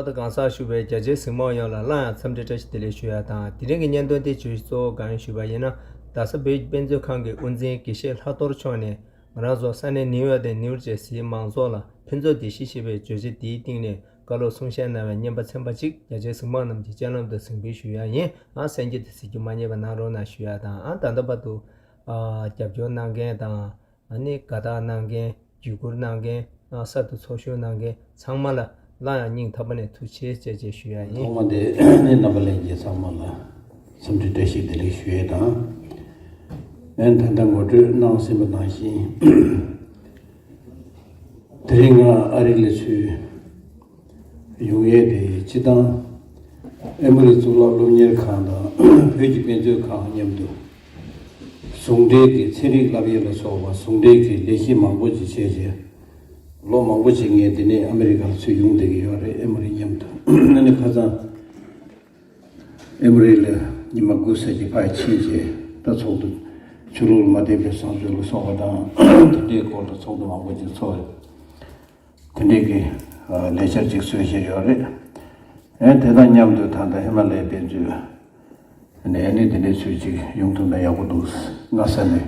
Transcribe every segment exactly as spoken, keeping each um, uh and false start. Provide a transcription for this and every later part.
ད་གང་ཟག་ཞུ་བའི་རྒྱ་ཆེའི་གཟིགས་མོ་ཡོངས་ལ་སླར་ཡང་འཚམས་འདྲི་བཀྲ་ཤིས་བདེ་ལེགས་ཞུ་ཡ་དང་། དེ་རིང་གི་བརྙན་ཐུང་དེ་བརྗོད་གཞི་གཙོ་བོ་གང་ཡིན་ཞུས་པ་ཡིན་ན། རྡ་ས་བོད་ཀྱི་དཔེ་མཛོད་ཁང་གི་དབུ་འཛིན་དགེ་བཤེས་ལྷག་རྡོར་མཆོག་ནས། ང་རང་ཚོ་ས་གནས་ནིའུ་ཡོག་དང་ནིའུ་ཇར་སིའི་མང་ཚོགས་ལ་ཕུན་ཚོགས་བདེ་སྐྱིད་ཞེས་པའི་བརྗོད་བྱ་འདིའི་སྟེང་ནས་བཀའ་སློབ་གསུང་བཤད་གནང་བའི་བརྙན་པར་ཚན་པ་གཅིག་རྒྱ་ཆེའི་གཟིགས་མོ་རྣམས་ཀྱི་སྤྱན་ལམ་དུ་གཟིགས་འབུལ་ཞུ་ཡ་ཡིན། ཨ་གསན་རྒྱུ་དེ་གཟིགས་རྒྱུ་མ་བསྙེལ་བ་གནང་རོགས་གནང་ཞུ་ཡ་དང་། ཨ་ད་ལྟ་བར་དུ་ཨ་རྒྱབ་སྐྱོར་གནང་མཁན་དང་། ཨ་ནི་དགའ་རྟགས་གནང་མཁན། བརྒྱུད་བསྐུར་གནང་མཁན། ཨ་གསར་དུ་ཚོགས་ཞུགས་གནང་མཁན་ཚང་མ་ལ་སླར་ཡང་སྙིང་ཐག་པ་ནས་ཐུགས་རྗེ་ཆེ་ཞེས་ཞུ་ཡ་ཡིན། ཐོག་མ་དེ་ནི་རྣམ་པ་ལྷན་རྒྱས་ཚང་མ་ལ་འཚམས་འདྲི་བཀྲ་ཤིས་བདེ་ལེགས་ཞུ་ཡས་དང་། ཨན་ད་ལྟ་ངོ་སྤྲོད་གནང་ཟིན་པ་ནང་བཞིན། དེ་རིང་ང་ཨ་རི་ལ་ཚུར་ཡོང་ཡས་དེ་སྤྱིར་བཏང་ཨེ་མོ་རི་གཙུག་ལག་སློབ་གཉེར་ཁང་དང་བོད་ཀྱི་དཔེ་མཛོད་ཁང་མཉམ་དུ། ཟུང་འབྲེལ་གྱི་ཚན་རིག་བསླབ་ཡས་ལ་སོགས་པ་ཟུང་འབྲེལ་གྱི་ལས་གཞི་མང་པོ་ཅིག་བྱས་རྗེས། ལོ་མང་པོ་ཅིག་ངས་འདི་ནས་ཨ་མི་རི་ཀར་ཚུར་ཡོང་བསྡད་ཀྱི་ཡོད་རེད། ཨེ་མོ་རི་མཉམ་དུ། ཨ་ནི་ཁ་སང་ཨེ་མོ་རི་ལ་ཉི་མ་དགུ་ཙམ་ཅིག་ཕར་ཕྱིན་རྗེས། ད་ཚོགས་འདུ་ཆོས་ལུགས་ལ་མ་བརྟེན་པའི་བཟང་སྤྱོད་ལ་སོགས་པ་དང་དེ་འདྲའི་སྐོར་ལ་ཚོགས་འདུ་མང་པོ་ཅིག་ཚོགས་རེད། དེ་འདྲའི་གི་ལས་འཆར་ཅིག་བཟོས་བཞིན་ཡོད་རེད། ཨེ་དེ་དང་མཉམ་དུ་ད་ལྟ་ཧི་མ་ལ་ཡའི་དཔེ་མཛོད་ནས་ཨ་ནི་དེ་འདྲའི་ཚུལ་ཅིག་ཡོང་ཐུབ་ན་ཡག་པོ་འདུག། སྔ་ས་ནས་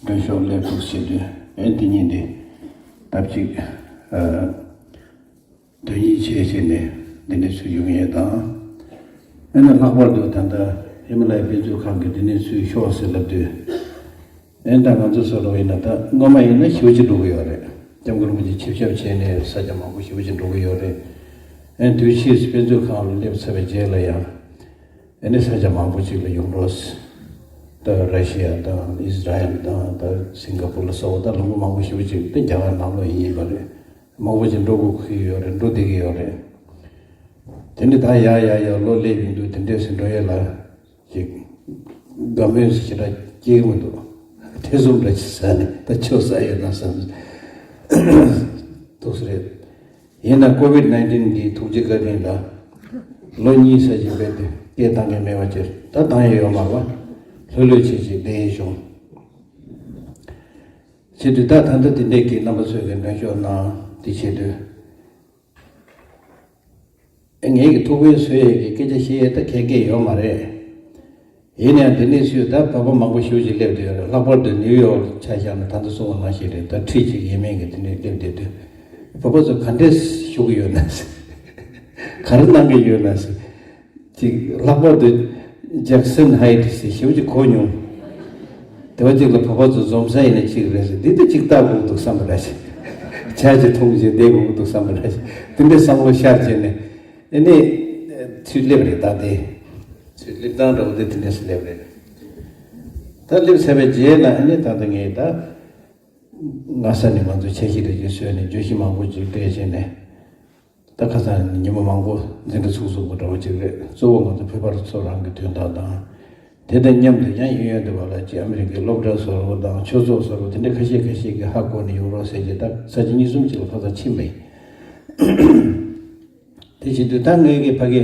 མགྲོན་ཤོག་སླེབས་འདུག་བྱེད་དུས། ཨེ་དེ་གཉིས་འདི་སྟབས་ཅིག་དོན་གཉིས་བྱས་བྱས་ནས་འདི་འདྲའི་ཚུལ་ཡོང་ཡས་དང་། ཨེ་ནི་ལྷག་པར་དུ་ད་ལྟ་ཧི་མ་ལ་ཡའི་དཔེ་མཛོད་ཁང་གི་འདི་འདྲའི་ཚུལ་ཤོག་ཟེར་ལབ་དུས། ཨེ་ད་ང་ཚོ་བཟོ་འདྲ་ཡིན་ན་ད་སྔོན་མ་ཡིན་ན་ཞེ་པོ་ཅིག་འགྲོ་གི་ཡོད་རེད། སྐྱབས་མགོན་རིན་པོ་ཆེ་ཆིབས་ཞབས་བྱས་ནས་ས་ཆ་མང་པོ་ཞེ་པོ་ཅིག་འགྲོ་གི་ཡོད་རེད། ཨེ་དུས་ཕྱིས་དཔེ་མཛོད་ཁང་ལ་སླེབས་ཚར་བའི་རྗེས་ལ་ཡང་། ཨེ་ནི་ས་ཆ་མང་པོ་ཅིག་ལ་ཡོང་རོགས། ད་ར་ཤི་ཡ་དང་ཨིས་ར་ཨེལ་དང་ད་སིང་ག་པུར་ལ་སོགས་པ་ད་ལུང་པ་མང་པོ་ཞེ་པོ་ཅིག་ད་རྒྱ་གར་ནང་ལོགས་ཡིན་ཡིན་པ་རེད། མང་པོ་ཅིག་འགྲོ་དགོས་ཀྱི་ཡོད་རེད། འགྲོ་བསྡད་ཀྱི་ཡོད་རེད། དེ་ནི་ད་ཡ་ཡ་ཡ་ལོ་སླེབས་ཡོང་དུས་དེ་འདྲས་སུ་འགྲོ་ཡས་ལ། ཅིག་དགའ་མོས་སུ་ཞེ་དྲག་སྐྱེ་གི་མི་འདུག། ཐེ་ཚོམ་འདྲ་ཅིག་ཟ་ནས་ད་ཆོག་ས་ཡོད་ན་བསམ། འདུག་སེ་རེད། ཡིན་ན་ཀོ་བིད་ནའིན་ཊིན་གྱི་ཐུགས་རྗེ་བཀའ་དྲིན་ལ། ལོ་གཉིས་ཙམ་ཅིག་རྦད་དེ་སྐད་བཏང་མཁན་མེད་པ་ཅིག་ད་བཏང་ཡས་ཡོད་མ་རེད་པ། ལྷོད་ལྷོད་བྱས་བྱས་བསྡད་ཡས་བྱུང་། བྱེད་དུས་ད་ད་ལྟ་དེ་འདྲས་ཀྱི་རྣམ་པ་ཚོས་ཀྱི་མགྲོན་ཤོག་གནང་དེ་བྱེད་དུས། ངེད་ཀྱི་ཐུགས་ཕན་གསོས་ཡས་ཀྱི་སྐད་ཆ་བཤད་ཡས་ད་གལ་གལ་ཡོད་མ་རེད། ཡིན་ནའང་དེ་ནས་སུས་ད་བོད་པ་མང་པོ་ཞེ་པོ་ཅིག་སླེབས་བསྡད་ཡོད་རེད། ལྷག་པར་དུ་ནིའུ་ཡོག་ཆ་བཞག་ན་ད་ལྟ་གསུངས་པ་ནང་བཞིན་རེད། ད་ཁྲིད་ཅིག་ཡིན་མིན་གྱི་དེ་འདྲས་སླེབས་བསྡད་དུས། བོད་པ་ཚོ་ག་འདྲས་བཞུགས་ཀྱི་ཡོད་ན་ཟེར། ག་རེ་གནང་གི་ཡོད་ན་ཟེར། ཅིག་ལྷག་པར་དུ་ཇེག་སན་ཧའེ་ཊི་ཟེར་ཞེ་པོ་ཅིག་གོ་མྱོང་། དེ་བ་ཅིག་ལ་བོད་པ་ཚོ་འཛོམས་ས་ཡིན་ན་གཅིག་རེད་ཟེར། འདི་ད་ཅིག་ལྟ་དགོས་འདུག་བསམ་པ་འདྲ་ཞིག། ཇ་ཅིག་འཐུང་བྱས་བསྡད་དགོས་འདུག་བསམ་པ་འདྲ་ཞིག། དེ་འདྲའི་བསམ་བློ་ཤར་བྱས་ནས། ཨ་ནི་ཚུར་སླེབས་རེད། ད་དེ་ཚུར་སླེབས་སྟངས་འདྲ་བོ་དེ་དེ་འདྲས་སུ་སླེབས་རེད། ད་སླེབས་ཚར་བའི་རྗེས་ལ་ཨ་ནི་ད་ལྟ་ངས་ད་སྔ་ས་ནས་ང་ཚོ་འཆར་གཞི་རེ་ཅིག་བཟོས་ནས་བརྗོད་གཞི་མང་པོ་ཅིག་སྤྲད་བྱས་ནས། ད་ཁ་སང་ཉི་མ་མང་པོ་འཛིན་གྲྭ་ཚུགས་ཚུགས་པ་འདྲ་བོ་ཅིག་རེད། གཙོ་བོ་ང་ཚོ་བོད་པ་ཚོ་རང་གི་དོན་དག་དང་། དེ་དང་མཉམ་དུ་ཡང་གཡས་གཡོན་དེ་བ་ལ་ཅིག་ཨ་མི་རི་ཀའི་སློབ་གྲྭ་བཟོ་འདྲ་དང་ཆོས་ཚོགས་བཟོ་འདྲ་དེ་འདྲ་ཁ་ཤས་ཁ་ཤས་ཀྱིས་ཧ་གོ་ནས་ཡོང་རོགས་ཟེར་གྱི། ད་ས་ཆ་གཉིས་གསུམ་ཅིག་ལ་ཁ་སང་ཕྱིན་པ་ཡིན། དེ་བྱེད་དུས་ད་ངའི་གི་ཕ་གི་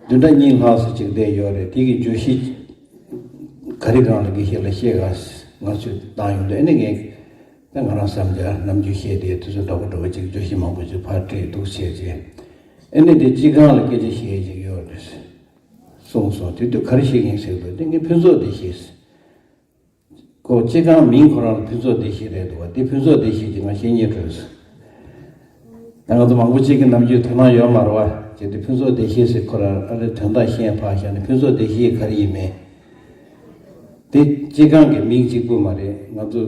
བདུན་ཕྲག་གཉིས་ལྷག་ཙམ་ཅིག་བསྡད་ཡོད་རེད། དེ་གི་བརྗོད་གཞི་ག་རེ་སྒང་ལ་དགེ་བཤེས་ལ་བཤད་ག་ང་ཚོས་བཏང་ཡོང་དུས། ཨ་ནི་ངས་ད་ང་རང་བསམ་འཆར་ནམ་རྒྱུན་བཤད་དེ་དུས་ཚོད་འདྲ་པོ་འདྲ་པོ་ཅིག་བརྗོད་གཞི་མང་པོ་ཅིག་ཕར་སྤྲད་འདུག་བྱས་རྗེས། ཨ་ནི་དེ་སྤྱི་ཁང་ལ་སྐད་ཆ་བཤད་ཅིག་ཡོད་རེད་གསུངས་སོང་། དེ་དུས་ག་རེ་བཤད་མཁན་ཟེར་དུས། དེ་ངས་ཕུན་ཚོགས་བདེ་གཤེགས་ཟེར། ཁོ་སྤྱི་ཁང་མིང་ཁོ་རང་ལ་ཕུན་ཚོགས་བདེ་གཤེགས་རེད་འདུག་བ། དེ་ཕུན་ཚོགས་བདེ་གཤེགས་ཀྱི་ང་བཤད་སྙིང་བྲོས་སོང་། ད་ང་ཚོ་མང་པོ་ཅིག་གི་ནམ་རྒྱུན་དོ་སྣང་ཡོད་མ་རེད་བ། བྱས་ཏེ་ཕུན་ཚོགས་བདེ་གཤེགས་ཟེར་ཁོ་རང་ཨ་རེ་དོན་དག་ཤེས་ཕར་བཞག་ནས་ཕུན་ཚོགས་བདེ་གཤེགས་ག་རེ་ཡིན་མིན། དེ་སྤྱི་ཁང་གི་མིང་གཅིག་པུ་མ་རེད། ང་ཚོ་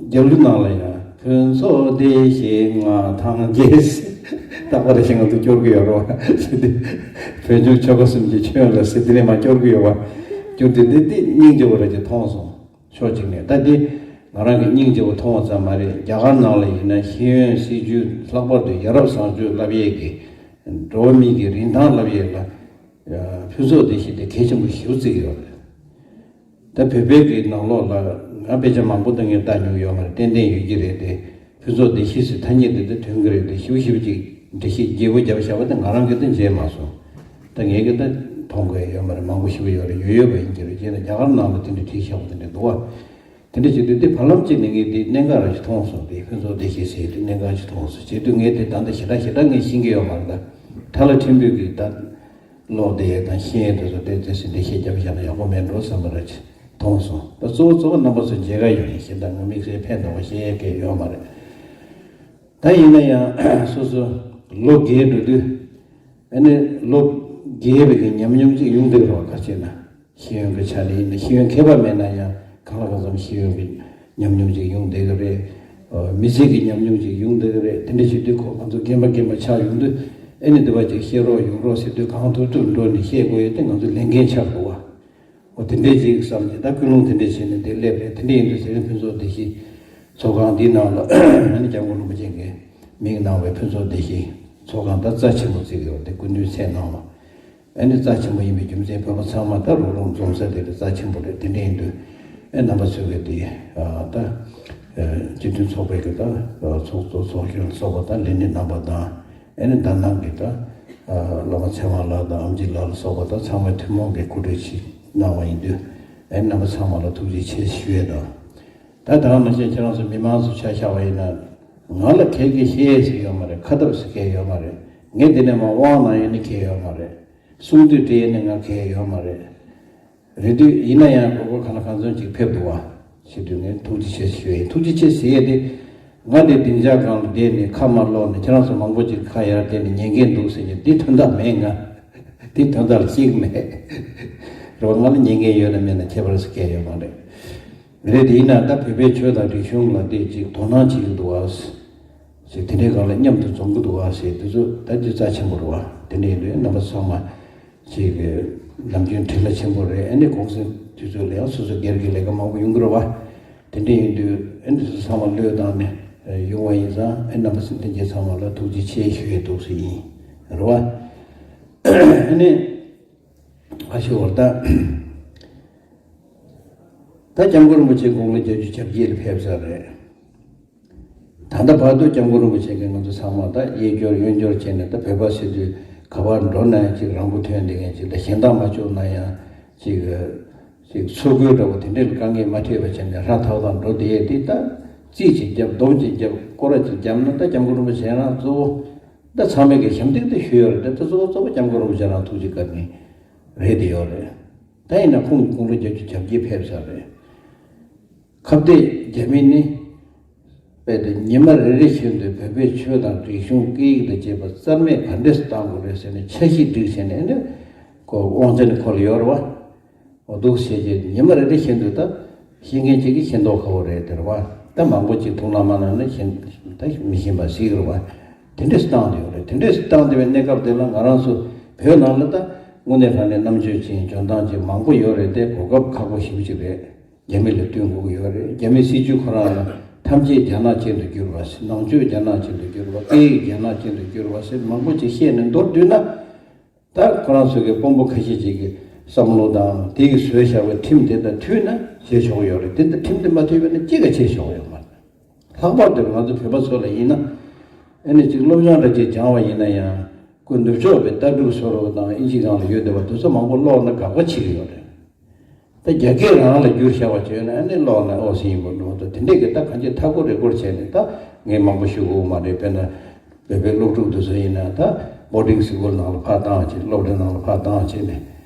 རྒྱབ་ལོགས་ནང་ལ་ཡང་ཕུན་ཚོགས་བདེ་གཤེགས་མངའ་ཐང་རྒྱས་ཟེར། རྟག་པར་ཞིག་ང་ཚོ་སྐྱོར་གི་ཡོད་རེད་བ། བྱས་ཏེ་བོད་ལྗོངས་ཆོལ་ཁ་གསུམ་གྱི་མཆོད་ཡོན་ལ་ཟེར་དེ་ནས་མར་སྐྱོར་གི་ཡོད་བ། སྐྱོར་དུས་དེ་དེ་སྙིང་རྗེ་བོ་ར་ཅིག་མཐོང་སོང་། ཕྱོགས་གཅིག་ནས་ད་འདི་ང་རང་གི་སྙིང་རྗེ་བོ་མཐོང་བ་ཙམ་མ་རེད། རྒྱ་གར་ནང་ལ་ཡིན་ན་ཤེས་ཡོན་སྲིད་བྱུས། ལྷག་པར་དུ་ཡ་རབས་བཟང་སྤྱོད་བསླབ་ཡས་ཀྱི་འགྲོ་བ་མིའི་གི་རིན་ཐང་བསླབ་ཡས་ལ་ཕུན་ཚོགས་བདེ་གཤེགས་དེ་གལ་ཆེན་པོ་ཞེ་པོ་བརྩི་གི་ཡོད་རེད། ད་བོད་པའི་གི་ནང་ལོགས་ལ་ང་དཔེ་ཆ་མང་པོ་ད་ངས་ལྟ་མྱོང་གི་ཡོད་མ་རེད། ཏན་ཏན་ཡོད་ཀྱི་རེད་དེ། ཕུན་ཚོགས་བདེ་གཤེགས་ཟེར་ཐ་སྙད་དེ་ད་ཐོན་གྱི་རེད་དེ། ཞིབ་ཞིབ་ཅིག་འགྲེལ་བཤད་རྒྱས་པོ་བརྒྱབ་བཞག་པ་དེ་ང་རང་གིས་ད་མཇལ་མ་སོང་། ད་ངས་གི་ད་མཐོང་དགོས་ཡོད་མ་རེད། མང་པོ་ཞིབ་ཡོད་རེད། ཡོད་ཡོད་པ་ཡིན་གྱི་རེད། བྱས་ན་རྒྱ་གར་ནང་ལ་དེ་འདྲ་བྲིས་བཞག་པ་དེ་འདྲ་འདུག་བ། དེ་འདྲ་བྱེད་དུས་དེ་བར་ལམ་གཅིག་ནས་ངས་དེ་གནད་འགག་རང་ཞིག་མཐོང་སོང་། དེ་ཕུན་ཚོགས་བདེ་གཤེགས་ཟེར་དེ་གནད་འགག་ཅིག་མཐོང་སོང་། བྱེད་དུས་ངས་དེ་ད་ལྟ་ཞེ་དྲག་ཞེ་དྲག་ངས་ཤེས་ཀྱི་ཡོད་མ་རེད། ད་ཁྲ་ལ་ཕྲན་བུ་གིས་ད་ཀློག་བདེ་ཡས་དང་ཤེས་ཡས་དེ་ཚོ་དེ་དེ་ཟིན་བྲིས་ཤེས་རྒྱབ་བཞག་ན་ཡག་པོ་མེད་འགྲོ་བསམ་པ་ར་ཅིག་མཐོང་སོང་། ད་གཙོ་བོ་གཙོ་བོ་རྣམ་པ་ཚོ་མཇལ་ཁ་ཡོད་ཡིན་ཞེ་དྲག་ང་དམིགས་བསལ་ཕན་ཐོགས་པ་ཤེས་ཡས་གལ་ཡོད་མ་རེད། ད་ཡིན་ན་ཡང་སོ་སོ་ལོ་རྒས་འགྲོ་དུས་ཨ་ནི་ལོ་རྒས་པའི་གི་ཉམས་མྱོང་ཅིག་ཡོང་བསྡད་རོགས་ག་ཅེ་ན། ཤེས་ཡོན་གྱི་ཆ་ནས་ཡིན་ན་ཤེས་ཡོན་མཁས་པ་མེད་ན་ཡང་གང་ལ་གང་འཚམ་ཤེས་ཡོན་གྱི་ཉམས་མྱོང་ཅིག་ཡོང་བསྡད་ཀྱི་རེད། མི་ཚེ་གི་ཉམས་མྱོང་ཅིག་ཡོང་བསྡད་ཀྱི་རེད། དེ་འདྲ་བྱེད་དུས་ཁོ་ང་ཚོ་རྒན་པ་རྒན་པ་ཆགས་ཡོང་དུས་ཨེ་ནི་འདི་བ་ཅིག་བཤད་རོགས་ཡོང་རོགས་ཟེར་དུས་གང་ཐུབ་ཐུབ་འགྲོ་ནས་བཤད་དགོས་ཡོད་དེ་ང་ཚོ་ལས་འགན་ཆགས་འདུག་བ། འོ་དེ་འདྲས་ཅིག་བསམ་གྱི་ད་ཀུན་སློང་དེ་འདྲས་བྱས་ནས་དེ་སླེབས་རེད། དེ་འདྲས་ཡིན་དུས་ཚེ་རིང་ཕུན་ཚོགས་བདེ་སྐྱིད་ཚོགས་ཁང་འདིའི་ནང་ལ་ཨ་ནི་སྐྱབས་མགོན་རིན་པོ་ཆེ་གིས་མིང་གནང་བའི་ཕུན་ཚོགས་བདེ་སྐྱིད་ཚོགས་ཁང་ད་རྩ་ཆེན་པོ་བརྩི་གི་ཡོད་དེ་སྐུ་མདུན་མཚན་གནང་བ། ཨ་ནི་རྩ་ཆེན་པོ་ཡིན་པའི་རྒྱུ་མཚན་བོད་པ་ཚང་མ་ད་རོགས་རམ་འཛོམས་ས་དེ་རེད། རྩ་ཆེན་པོ་རེད། དེ་འདྲ་ཡིན་དུས་ཨེ་རྣམ་པ་ཚོས་གི་དེ་ད་སྤྱི་མཐུན་ཚོགས་པའི་གི་ད་ཚོགས་གཙོ་ཚོགས་གཞོན་ཚོགས་པ་དང་ལས་སྣེ་རྣམ་པ་དང་ཨེ་ནི་ད་ནང་གི་ད་བླ་མ་ཚེ་དབང་ལགས་དང་ཨམ་ཆི་ལགས་ལ་སོགས་པ་ད་ཚང་མས་ཐུན་མོང་གི་གོ་སྒྲིག་ཅིག་གནང་བ་ཡིན་དུས་ཨེ་ནི་རྣམ་པ་ཚང་མ་ལ་ཐུགས་རྗེ་ཆེ་ཞུ་ཡས་དང་། ད་ད་ག་ནང་བཞིན་ཁྱེད་རང་ཚོ་མི་མང་ཚོ་ཆ་བཞག་པ་ཡིན་ན་ང་ལ་གལ་གལ་ཤེས་ཟེར་ཡོད་མ་རེད། ཁ་ཐབས་ཟེར་གལ་ཡོད་མ་རེད། ངས་འདི་ནས་མར་དབང་གནང་ཡས་ནི་གལ་ཡོད་མ་རེད། གསུང་དུས་འདྲི་ཡས་ནི་ང་གལ་ཡོད་མ་རེད། རེད་དུས་ཡིན་ན་ཡང་གོ་གོ་གང་ལ་གང་འཚམ་ཅིག་ཕེབས་འདུག་བ། ཞེས་དུས་ངས་ཐུགས་རྗེ་ཆེ་ཞུ་ཡས་ཡིན། ཐུགས་རྗེ་ཆེ་ཟེར་ཡས་དེ་ང་དེ་སྡིངས་ཆ་སྒང་ལ་བསྡད་ནས་ཁ་མ་ཀློག་ནས་ཁྱེད་རང་ཚོ་མང་པོ་ཅིག་ཁ་ཡར་བསྟན་ནས་ཉན་མཁན་འདུག་ཟེར་ནས་འདི་དོན་དག་མེད། ང་འདི་དོན་དག་ལ་གཅིག་མེད། རེད་བ། ང་ལ་ཉན་མཁན་ཡོད་ན་མེད་ན་ཁྱད་པར་ཟེར་གལ་ཡོད་མ་རེད། རེད་དེ་ཡིན་ན་ད་བོད་པའི་ཆོས་དང་རིག་གཞུང་ལ་དེ་ཅིག་དོ་སྣང་བྱེད་ཀྱི་འདུག་བ། ཞེས་དེ་འདྲའི་སྒང་ལ་མཉམ་དུ་འཛོམས་ཀྱི་འདུག་བ་ཟེར་དེ་ཚོ་ད་དེ་རྩ་ཆེན་པོ་རེད་བ། དེ་འདྲ་ཡིན་དུས་རྣམ་པ་ཚང་མ་ཅིག་ནམ་རྒྱུན་འཕྲིན་ལས་ཆེན་པོ་རེད། ཨ་ནི་གུང་སེང་དུས་ཚོད་ལ་ཡང་སོ་སོ་སྒེར་གྱི་ལས་ཀ་མང་པོ་ཡོང་གི་རེད་བ། དེ་འདྲ་ཡིན་དུས་ཨ་ནི་སོ་སོ་ཚང་མ་བློས་བཏང་ནས་ཡོང་བ་ཡིན་ཙང་ཨ་ནི་རྣམ་པ་ཚོ་ལྷན་རྒྱས་ཚང་མ་ལ་ཐུགས་རྗེ་ཆེ་ཞུ་ཡས་འདུག་ཟེར་ཡིན་རེད་བ། ཨ་ནི་ཨ་ཤི་བར་ད་ད་སྐྱབས་མགོན་རིན་པོ་ཆེ་དགུང་ལོ་བརྒྱད་ཅུ་གྱ་བརྒྱད་ལ་ཕེབས་ཚར་རེད། ད་ལྟ་བར་དུ་སྐྱབས་མགོན་རིན་པོ་ཆེ་གིས་ང་ཚོ་ཚང་མ་ད་གཡས་སྐྱོར་གཡོན་སྐྱོར་བྱས་ནས་ད་བོད་པ་ཟེར་དུས་ག་པར་འགྲོ་ན་ཡང་ཅིག་རང་མགོ་ཐོན་བསྡད་མཁན་ཅིག་ད་གཞན་དག་མ་བཅུག་ན་ཡང་ཅིག་ཅིག་འཚོ་གོས་འདྲ་བོ་དེ་འདྲས་ལ་དཀའ་ངལ་མ་འཕྲད་པ་བྱས་ནས་ཧྲ་ཐག་ཐག་འགྲོ་བསྡད་ཡས་དེ་ད་རྩིས་ཅིག་བརྒྱབ་རྡོག་ཅིག་བརྒྱབ་སྐོར་ར་ཅིག་བརྒྱབ་ན་ད་སྐྱབས་མགོན་རིན་པོ་ཆེ་རང་གཙོ་བོ་ད་ཚང་མས་ཀྱི་ཞབས་འདེགས་དེ་ཞུས་ཡོད་རེད། ད་ད་གཙོ་བོ་གཙོ་བོ་སྐྱབས་མགོན་རིན་པོ་ཆེ་རང་ཐུགས་རྗེ་བཀའ་དྲིན་རེད་དེ་ཡོད་རེད། ད་ཡིན་ན་ཁོང་དགུང་ལོ་བརྒྱད་ཅུ་གྱ་བརྒྱད་ཕེབས་ཚར་རེད། ཁ་གཏད་རྒྱ་མི་ནི་རྦད་དེ་ཉི་མ་རེ་རེ་བཞིན་དུ་བོད་པའི་ཆོས་དང་རིག་གཞུང་སྐད་ཡིག་དང་བཅས་པ་རྩ་མེད་ག་འདྲས་སུ་བཏང་དགོས་རེད་ཟེར་ནས་འཆར་གཞི་བསྒྲིགས་བྱས་ནས་ཨ་ནི་ཁོ་དབང་ཆ་ནི་ཁོ་ལ་ཡོད་རེད་བ། འོ་འདུག་བྱས་རྗེས་ཉི་མ་རེ་རེ་བཞིན་དུ་ད་ཤེས་མཁན་ཅིག་གིས་ཤེས་མདོག་ཁ་པོ་རེད་དེ་རེད་བ། ད་མང་པོ་ཅིག་ཐུགས་སྣང་མ་གནང་ན་ཤེས་ད་མི་ཤེས་པ་ཞིག་རེད་བ། དེ་འདྲས་སུ་བཏང་དེ་ཡོད་རེད། དེ་འདྲས་སུ་བཏང་དེ་བའི་གནས་སྐབས་དེ་ལ་ང་རང་ཚོ་བོད་ནང་ལ་ད་དངོས་གནས་དྲང་གནས་རྣམ་དཔྱོད་ཅན་འཇོན་ཐང་ཅན་མང་པོ་ཡོད་རེད་དེ་གོ་སྐབས་ཁག་པོ་ཞེ་པོ་ཅིག་རེད། རྒྱ་མི་ལ་བསྟུན་དགོས་ཀྱི་ཡོད་རེད། རྒྱ་མིའི་སྲིད་ཇུས་ཁོ་རང་ལ་ཐམས་ཅད་རྒྱ་ནག་ཅན་དུ་བསྒྱུར་བ་ཟེར། ནང་ཆོས་རྒྱ་ནག་ཅན་དུ་བསྒྱུར་བ། སྐད་ཡིག་རྒྱ་ནག་ཅན་དུ་བསྒྱུར་བ་ཟེར་མང་པོ་ཅིག་བཤད་ནས་མདོར་བསྡུས་ན། ད་ཁོ་རང་ཚོ་གི་དཔོན་པོ་ཁ་ཤས་ཅིག་གི་བསམ་བློ་དང་དེ་གི་བཟོས་བཞག་པའི་ཁྲིམས་དེ་དང་མཐུན་ན་བྱེད་ཆོག་གི་ཡོད་རེད། དེ་དང་ཁྲིམས་དེ་མ་མཐུན་པ་ན་ཅི་ག་བྱེད་ཆོག་གི་ཡོད་མ་རེད། ལྷག་པར་དུ་ང་ཚོ་བོད་པ་ཚོ་ལ་ཡིན་ན་ཨ་ནི་ཅིག་སློབ་སྦྱོང་འདྲ་ཅིག་སྦྱང་བ་ཡིན་ན་ཡང་ཁོ་ནུབ་ཕྱོགས་པའི་ལྟ་གྲུབ་བཟོ་རོགས་དང་ཨིན་ཇི་སྒང་ལ་ཡོད་བསྡད་པ་དེ་ཚོ་མང་པོ་ཀློག་ན་དགག་པ་བྱེད་ཀྱི་ཡོད་རེད། ད་རྒྱ་སྐད་རང་ལ་བསྒྱུར་བཞག་པ་བྱས་ན་ཨ་ནི་ཀློག་ན་ཨོ་ཟིན་ཡིན་པ་འགྲོ་འདུག་དེ་འདྲས་ཀྱི་ད་གང་ཅི་མཐའ་སྐོར་རེ་སྐོར་བྱས་ནས་ད་ངས་མང་པོ་ཞུ་དགོས་མ་རེད། དཔེར་ན་བོད་པའི་སློབ་ཕྲུག་དེ་ཚོ་ཡིན་ན་ད་བོར་ཌིང་སི་ཀུལ་ནང་ལ་ཕར་བཏང་བྱས། སློབ་གྲྭ་ནང་ལ་ཕར་བཏང་བྱས་ནས་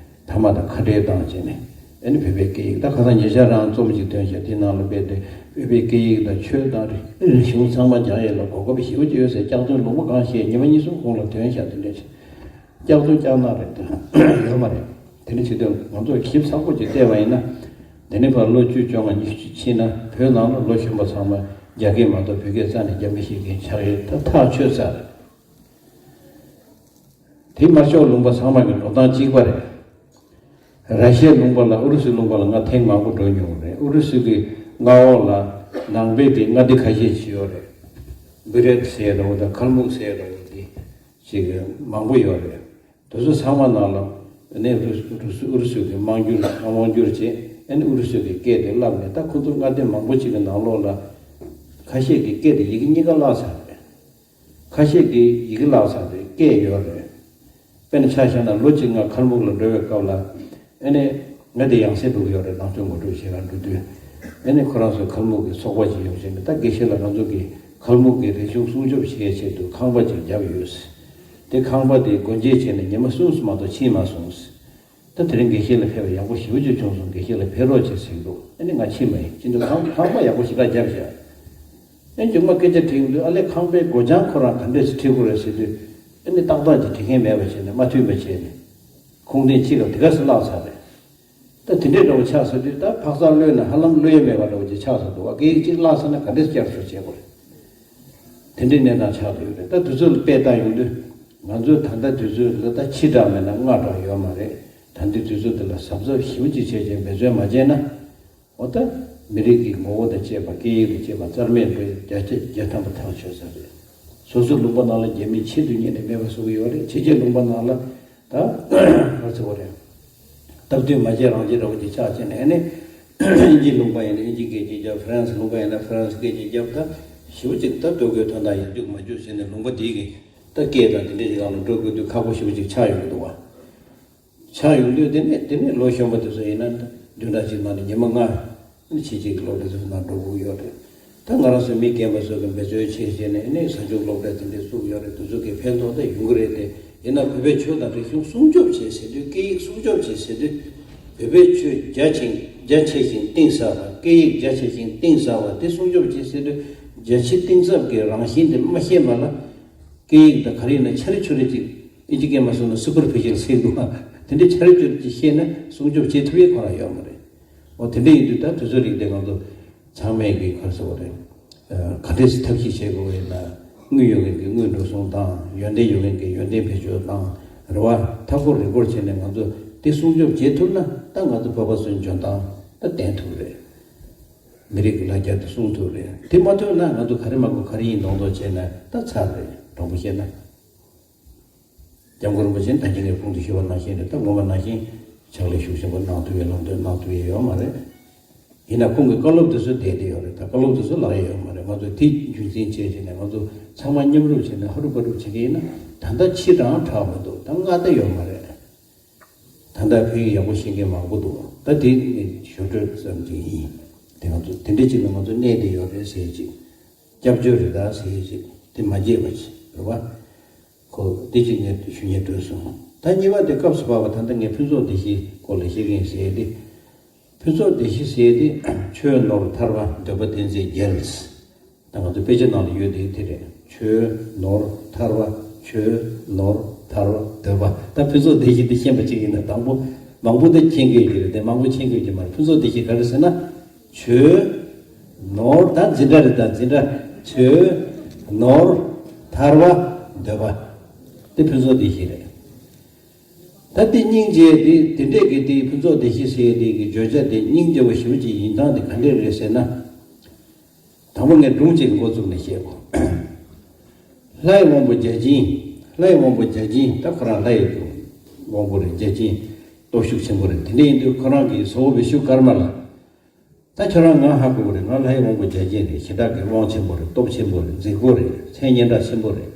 ཐ་མག་དང་ཁ་བྲལ་བཏང་བྱས་ནས་ཨ་ནི་བོད་པའི་སྐད་ཡིག་ད་ཁ་སང་ཉེ་ཆར་རང་རྩོམ་ཞིག་ཐོན་ཤག་དེ་ནང་ལ་རྦད་དེ་བོད་པའི་སྐད་ཡིག་དང་ཆོས་དང་རིག་གཞུང་ཚང་མ་སྦྱང་ཡས་ལ་གོ་སྐབས་ཞེ་པོ་ཅིག་ཡོད་ཟེར། སྐྱག་རྫུན་ལུང་པ་གང་བཤད་ཉི་མ་གཉིས་གསུམ་གོང་ལ་ཐོན་ཤག་དེ་འདྲས་བྱས། སྐྱག་རྫུན་སྐྱག་ནག་རེད་དེ། ཡོད་མ་རེད། དེ་འདྲ་བྱེད་དུས་ང་ཚོས་ཞིབ་ཚགས་པོ་ཅིག་བལྟས་པ་ཡིན་ན། དེ་ནས་ཕར་ལོ་བཅུ་བཅོ་ལྔ་ཉི་ཤུ་ཕྱིན་ན་བོད་ནང་ལ་ལོ་གཞོན་པ་ཚང་མ་རྒྱ་སྐད་མ་གཏོགས་བོད་སྐད་རྩ་ནས་རྒྱབ་མི་ཤེས་མཁན་ཆགས་ཡོད། ད་ཐག་ཆོད་ཚར་རེད། དེ་དམར་ཤོག་ལུང་པ་ཚང་མ་གི་འགྲོ་སྟངས་གཅིག་པ་རེད། ར་ཤི་ཡའི་ལུང་པ་ལ་ཨུ་རུ་སུའི་ལུང་པ་ལ་ང་ཐེངས་མང་པོ་འགྲོ་མྱོང་རེད། ཨུ་རུ་སུ་གི་མངའ་འོག་ལ་ནང་པའི་གི་མངའ་སྡེ་ཁ་ཤས་ཅིག་ཡོད་རེད། བི་རེད་ཟེར་རོ་དང་ཁལ་མུག་ཟེར་རོ་དེ་ཅིག་མང་པོ་ཡོད་རེད། དེ་ཚོ་ཚང་མ་ནང་ལ་ཨ་ནི་ཨུ་རུ་སུ་ཨུ་རུ་སུ་གི་དམངས་འགྱུར་དམངས་དབང་བསྒྱུར་བྱས། ཨ་ནི་ཨུ་རུ་སུ་གི་སྐད་དེ་བསླབས་ནས་ད་ཁོ་ཚོ་མངའ་སྡེ་མང་པོ་ཅིག་གི་ནང་ལོགས་ལ་ཁ་ཤས་ཀྱི་སྐད་དེ་ཡི་གེ་གཉིས་ཀ་བརླག་ཚར་རེད། ཁ་ཤས་ཀྱི་ཡི་གེ་བརླག་ཚར་རེད། སྐད་ཡོད་རེད། དཔེར་ན་ཆ་བཞག་ན་ལོ་གཅིག་ང་ཁལ་མུག་ལ་འགྲོ་བའི་སྐབས་ལ་ཨ་ནི་ང་དེ་ཡང་སེ་འགྲོ་གི་ཡོད་རེད། ནང་ཆོས་ངོ་སྤྲོད་བྱེད་གར་འགྲོ་དུས་ ཨ་ནི་ཁོ་རང་ཚོའི་ཁལ་མུག་གི་ཚོགས་པ་ཅིག་ཡོད་བྱས་ནས། ད་དགེ་བཤེས་ལགས་ང་ཚོ་གི་ཁལ་མུག་གི་རིག་གཞུང་སྲུང་སྐྱོབ་བྱེད་ཡའི་ཆེད་དུ་ཁང་པ་ཅིག་བརྒྱབ་ཡོད། དེ་ཁང་པ་དེ་སྒོ་འབྱེད་བྱས་ནས་ཉི་མ་གསུམ་མ་གཏོགས་ཕྱིན་མ་སོང་། ད་དེ་རིང་དགེ་བཤེས་ལགས་ཕེབས་པ་ཡག་པོ་ཞེ་པོ་ཅིག་བྱུང་སོང་། དགེ་བཤེས་ལགས་ཕེབས་རོགས་བྱེད་ཟེར་གྱི་འདུག་ཨ་ནི་ང་ཕྱིན་པ་ཡིན། ཕྱིན་དུས་ཁང་ཁང་པ་ཡག་པོ་ཞེ་དྲག་བརྒྱབ་བཞག་ཨ་ནི་མཇུག་མ་སྐད་ཆ་དྲིས་ཡོང་དུས། ཨ་ལས་ཁང་པའི་སྒོ་བྱང་ཁོ་རང་ག་འདྲས་སེ་འཁྲིད་དགོས་རེད་ཟེར་དུས། ཨ་ནི་ཏག་ཏག་ཅིག་འཁྲིད་མཁན་མེད་པ་བྱས་ནས། མ་མཐུན་པ་བྱས་ནས། ཁུངས་ལྡན་གཅིག་ལ་དེ་ག་སེ་བརླག་ཚར་རེད། ད་དེ་འདྲས་འདྲ་བོ་ཆགས་ཟེར་དུས། ད་འཕག་འཚག་གློད་ན་ཧ་ལམ་གློད་ཡ་མེད་པ་འདྲ་བོ་ཅིག་ཆགས་ཟེར་འདུག་བ། སྐད་ཡིག་གཅིག་བརླག་ཚར་ན་ག་འདྲས་བསྐྱར་གསོ་བྱེད་དགོས་རེད། དེ་འདྲའི་གནས་སྟངས་ཆགས་བསྡད་ཡོད་རེད། ད་དུས་ཚོད་ལ་དཔེ་བལྟ་ཡོང་དུས། ང་ཚོའི་ད་ལྟ་དུས་ཚོད་ལ་ད་ཕྱི་དྲགས་མེད་ན་སྔ་དྲགས་ཡོད་མ་རེད། ད་ལྟའི་དུས་ཚོད་འདི་ལ་གཟབ་གཟབ་ཞེ་པོ་ཅིག་བྱས་བྱས་འབད་བརྩོན་མ་བྱས་ན། འོ་ད་མི་རིགས་ཀྱི་ངོ་བོ་དང་བཅས་པ། སྐད་ཡིག་དང་བཅས་པ་རྩ་མེད་འགྲོ་ཡ་བརྒྱ་ཆ་བརྒྱ་ཐམ་པ་ཐག་ཆོད་ས་རེད། སོ་སོའི་ལུང་པ་ནང་ལ་རྒྱ་མི་ཆེད་དུ་གཉེར་ནས་མེད་པ་བཟོ་གི་ཡོད་རེད། ཕྱི་རྒྱལ་ལུང་པ་ནང་ལ་ད་ག་རེ་ཟེར་དགོས་རེད། སྟབས་བསྟུན་མ་བྱས་རང་བྱས་འདྲ་བོ་ཅིག་ཆགས་བྱས་ནས། ཨ་ནི་དབྱིན་ཇིའི་ལུང་པ་ཡིན་ན་དབྱིན་ཇིའི་སྐད་ཅིག་རྒྱབ། ཧྥ་རན་སི་ལུང་པ་ཡིན་ན་ཧྥ་རན་སི་སྐད་ཅིག་རྒྱབ། ད་ཞེ་པོ་ཅིག་ད་ལྟོ་གོས་ཐོན་སྟངས་ཡར་རྒྱུག་མར་རྒྱུག་བྱས་ནས། ལུང་པ་དེའི་གི་ད་སྐད་དང་དེ་འདྲའི་ཅིག་ལ་འགྲོ་དགོས་དུས་ཁག་པོ་ཞེ་པོ་ཅིག་ཆགས་ཡོང་གི་འདུག་བ། ཆགས་ཡོང་དུས། དེ་ནས་དེ་ནས་ལོ་གཞོན་པ་དེ་ཚོ་ཡིན་ན་བདུན་ཕྲག་གཅིག་ནང་ནས་ཉི་མ་ལྔ་ཕྱི་རྒྱལ་གྱི་སློབ་གྲྭ་ཚོའི་ནང་འགྲོ་དགོས་ཡོད་རེད། ད་ང་རང་ཚོ་མི་རྒན་པ་ཚོ་གི་འབད་རྩོལ་བྱས་བྱས་ནས། ཨ་ནི་གཟའ་མཇུག་སློབ་གྲྭ་དེ་འདྲས་བཙུགས་ཡོད་རེད། དེ་ཚོ་གི་ཕན་ཐོགས་ད་ཡོང་གི་རེད་དེ། ཡིན་ན་བོད་པའི་ཆོས་དང་རིག་གཞུང་སྲུང་སྐྱོབ་བྱེད་ཟེར་དུས། སྐད་ཡིག་སྲུང་སྐྱོབ་བྱེད་ཟེར་དུས། བོད་པའི་ཆོས་རྒྱ་ཆེ་རྒྱ་ཆེ་ཞིང་གཏིང་ཟབ་པ། སྐད་ཡིག་རྒྱ་ཆེ་ཞིང་གཏིང་ཟབ་པ་དེ་སྲུང་སྐྱོབ་བྱེད་ཟེར་དུས། རྒྱ་ཆེ་གཏིང་ཟབ་ཀྱི་རང་བཞིན་དེ་མ་ཤེས་པ་ལ། སྐད་ཡིག་དང་ག་རེ་ཡིན་ན་ཆ་རེ་ཆུ་རེ་ཅིག་ཨིན་ཇི་སྐད་མ་སོང་ན་སུ་པར་ཕི་ཤལ་ཟེར་འདུག་ཨ། དེ་འདྲའི་ཆ་རེ་ཆུ་རེ་ཅིག་ཤེས་ན་སྲུང་སྐྱོབ་བྱེད་ཐུབ་ཡས་ཁོ་རང་ཡོད་མ་རེད། འོ་དེ་འདྲ་ཡིན་དུས། ད་དུས་ཚོད་རིགས་དེ་ང་ཚོ་ཚང་མས་ཀྱི་ག་རེ་ཟེར་དགོས་རེད། ཨ། ག་འདྲས་སེ་ཐབས་ཤེས་བྱེད་དགོས་ཡིན་ན། དངུལ་ཡོད་མཁན་གྱིས་དངུལ་འགྲོ་སོང་བཏང་། ཡོན་ཏན་ཡོད་མཁན་གྱིས་ཡོན་ཏན་བེད་སྤྱོད་བཏང་། རེད་བ། མཐའ་འཁོར་རི་འཁོར་བྱས་ནས་ང་ཚོ་དེ་སྲུང་སྐྱོབ་བྱེད་ཐུབ་ན། ད་ང་ཚོ་བོད་པ་ཚོའི་འཇོན་ཐང་ད་ལྡན་ཐུབ་རེད། མི་རིགས་ཀྱི་ལ་རྒྱ་དེ་སྲུང་ཐུབ་རེད། དེ་མ་ཐུབ་ན་ང་ཚོ་ག་རེ་མ་དགོས་ག་རེ་ཡིན་མདོག་མདོག་བྱས་ན་ད་ཚར་རེད། དྲང་པོ་བཤད་ན། སྐྱབས་མགོན་རིན་པོ་ཆེ་ད་གིན་ངས་གོང་དུ་ཞུས་པ་ནང་བཞིན་རེད། ད་སྔོན་མ་ནང་བཞིན་ཕྱག་ལས་ཤུགས་ཆེན་པོ་གནང་ཐུབ་ཡས་ལམ་སྟོན་གནང་ཐུབ་ཡས་ཡོད་མ་རེད། ཡིན་ན་ཁོང་གི་བཀའ་སློབ་དེ་ཚོ་བསྡད་བསྡད་ཡོད་རེད། ད་བཀའ་སློབ་དེ་ཚོ་བརླག་ཡས་ཡོད་མ་རེད། ང་ཚོ་དེ་རྒྱུན་འཛིན་བྱས་བྱས་ནས། ང་ཚོ་ཚང་མ་མཉམ་རུབ་བྱས་ནས་ཧ་རུབ་ཕ་རུབ་བྱེད་ཀྱི་ཡིན་ན། ད་ལྟ་ཕྱི་དྲགས་དྲགས་མི་འདུག་ད་སྔ་ལྟ་ཡོད་མ་རེད། ད་ལྟ་བོད་ཡིག་ཡག་པོ་ཤེས་མཁན་མང་པོ་འདུག་ད་དེ་ནི་ཞོར་འཕྲོས་ཙམ་ཅིག་ཡིན། དེ་ང་ཚོ་དེ་འདྲ་ཅིག་ལ་ང་ཚོ་གནས་བསྡད་ཡོད་རེད་ཟེར་ཅིག་སྐྱབས་བཅོལ་རེད་ད་ཟེར་ཅིག་དེ་མ་བརྗེད་པ་ཅིག་རེད་བ། ཁོ་དེ་ཅིག་ངས་ཞུ་སྙིང་འདོད་སོང་། ད་གཉིས་པ་དེ་སྐབས་སུ་བབས་པ། ད་ལྟ་ངས་ཕུན་ཚོགས་བདེ་གཤིས་སྐོར་ལ་བཤད་ཀྱི་ཡིན་ཟེར་ཏེ། ཕུན་ཚོགས་བདེ་གཤིས་ཟེར་དེ། ཆོས་ནོར་ཐར་པ་འདོད་པ་དེ་ཚོས་རྒྱལ། ད་ང་ཚོ་དཔེ་ཆ་ནང་ལ་ཡོད་དེ་དེ་རེད། ཆོས་ནོར་ཐར་པ། ཆོས་ནོར་ཐར་པ་འདོད་པ། ད་ཕུན་ཚོགས་བདེ་གཤིས་དེ་ཤེས་པ་ཅིག་ཡིན་ན། དང་པོ་མང་པོ་དེ་མཁྱེན་དགོས་ཀྱི་རེད་དེ། མང་པོ་མཁྱེན་དགོས་ཀྱི་མ་རེད། ཕུན་ཚོགས་བདེ་གཤིས་ག་རེ་ཟེར་ན། ཆོས་ནོར། ད་འཛིན་གྲྭ་རེད། ད་འཛིན་གྲྭ། ཆོས་ནོར་ཐར་པ་འདོད་པ། དེ་ཕུན་ཚོགས་བདེ་གཤིས་རེད། ད་དེ་སྙིང་རྗེ་དེ། དེ་འདྲས་ཀྱི་དེ་ཕུན་ཚོགས་བདེ་གཤིས་ཟེར་དེ་གི་བརྗོད་བྱ་དེ་སྙིང་རྗེ་བོ་ཞེ་པོ་ཅིག་ཡིན་སྟངས་དེ་ག་འདྲས་རེད་ཟེར་ན། དང་པོ་ངས་སྒྲུང་གཅིག་འགོ་བཙུགས་ནས་བཤད་གོ། ལྷའི་དབང་པོ་བརྒྱ་བྱིན། ལྷའི་དབང་པོ་བརྒྱ་བྱིན། ད་ཁོ་རང་ལྷའི་དབང་པོ་རེད། བརྒྱ་བྱིན་སྟོབས་ཤུགས་ཆེན་པོ་རེད། དེ་འདྲ་ཡིན་དུས་ཁོ་རང་གི་བཟོ་བོ་བི་ཤུ་ཀརྨ་ལ། ད་ཁྱོད་རང་ང་ཧ་གོ་གི་རེད། ང་ལྷའི་དབང་པོ་བརྒྱ་བྱིན་རེད། ཞེ་དྲག་གི་དབང་ཆེན་པོ་རེད། སྟོབས་ཆེན་པོ་རེད། རྫིག་པོ་རེད། མཚན་སྙན་གྲགས་ཆེན་པོ་རེད།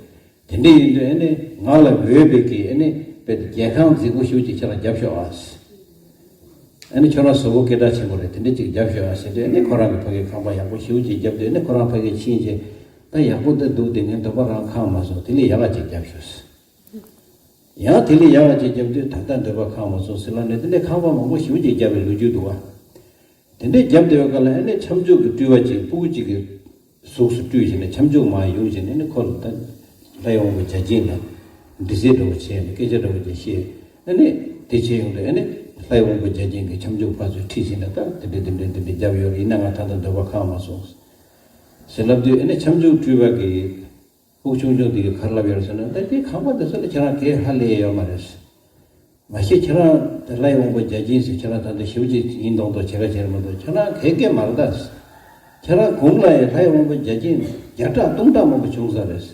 དེ་འདྲ་ཡིན་དུས་ཨ་ནི་ང་ལ་འོས་པའི་གི་ཨ་ནི་དཔེ་དེ་རྒྱལ་ཁང་རྫིག་པོ་ཞེ་པོ་ཅིག་ཁྱོད་རང་རྒྱབ་ཤོག་ཨ། ཨ་ནི་ཁྱོད་རང་བཟོ་བོ་སྐད་གྲགས་ཆེན་པོ་རེད། དེ་འདྲ་ཅིག་རྒྱབ་ཤོག་ཨ་ཟེར་དུས། ཨ་ནི་ཁོ་རང་གི་ཕ་གི་ཁང་པ་ཡག་པོ་ཞེ་པོ་ཅིག་བརྒྱབ་དུས། ཨ་ནི་ཁོ་རང་ཕ་གི་ཕྱིན་བྱས། ད་ཡག་པོ་འདི་འདུག་དེ་ངའི་འདོད་པ་རང་ཁེངས་མ་སོང་། དེ་ལས་ཡག་ག་ཅིག་རྒྱབ་ཤོག་ཟེར། ཡང་དེ་ལས་ཡག་ག་ཅིག་བརྒྱབ་དུས། ད་ལྟ་འདོད་པ་ཁེངས་མ་སོང་ཟེར་ལབ་ནས། དེ་འདྲའི་ཁང་པ་མང་པོ་ཞེ་པོ་ཅིག་བརྒྱབ་པའི་ལོ་རྒྱུས་འདུག་བ། དེ་འདྲའི་བརྒྱབ་བསྡད་པའི་སྐབས་ལ། ཨ་ནི་ཁྱབ་འཇུག་གི་སྤྲུལ་པ་ཅིག་སྤུ་གུ་ཅིག་གི་གཟུགས་སུ་སྤྲུལ་བྱས་ནས། ཁྱབ་འཇུག་མར་ཡོང་བྱས་ནས། ཨ་ནི་ཁོ་ལ་ད་ལྷའི་དབང་པོ་བརྒྱ་བྱིན་ལ་འདྲི་རྩད་འདྲ་བོ་བྱས་ནས། སྐད་ཆ་འདྲ་བོ་ཅིག་བཤད། ཨ་ནི་དེ་བྱས་ཡོང་དུས། ཨ་ནི་ལྷའི་དབང་པོ་བརྒྱ་བྱིན་གྱིས་ཁྱབ་འཇུག་ཕར་ཚུར་ཁྲིད་བྱས་ནས། ད་དེ་འདྲ་དེ་འདྲ་དེ་འདྲ་བརྒྱབ་ཡོད་རེད། ཡིན་ན་ང་ད་ལྟ་འདོད་པ་ཁེངས་མ་སོང་ཟེར་ལབ་དུས། ཨ་ནི་ཁྱབ་འཇུག་སྤྲུལ་པ་གིས། སྤུ་གུ་ཆུང་ཆུང་དེ་གིས་ག་རེ་ལབ་ཡོད་རེད་ཟེར་ན། ད་དེ་ཁང་པ་དེ་ཚོ་ལ་ཁྱེད་རང་གས་ཧ་ལས་ཡོད་མ་རེད། མ་གཞི་ཁྱེད་རང་དེ་ལྷའི་དབང་པོ་བརྒྱ་བྱིན་ཟེར། ཁྱེད་རང་ད་ལྟ་ཞེ་པོ་ཅིག་ཡིན་མདོག་མདོག་བྱེད་ག་བྱེད་མ་གཏོགས། ཁྱེད་རང་གས་ཀྱི་མ་རེད་ད། ཁྱེད་རང་གོང་ལ་ཡང་ལྷའི་དབང་པོ་བརྒྱ་བྱིན་བརྒྱ་ཕྲག་སྟོང་ཕྲག་མང་པོ་བྱུང་ས་རེད།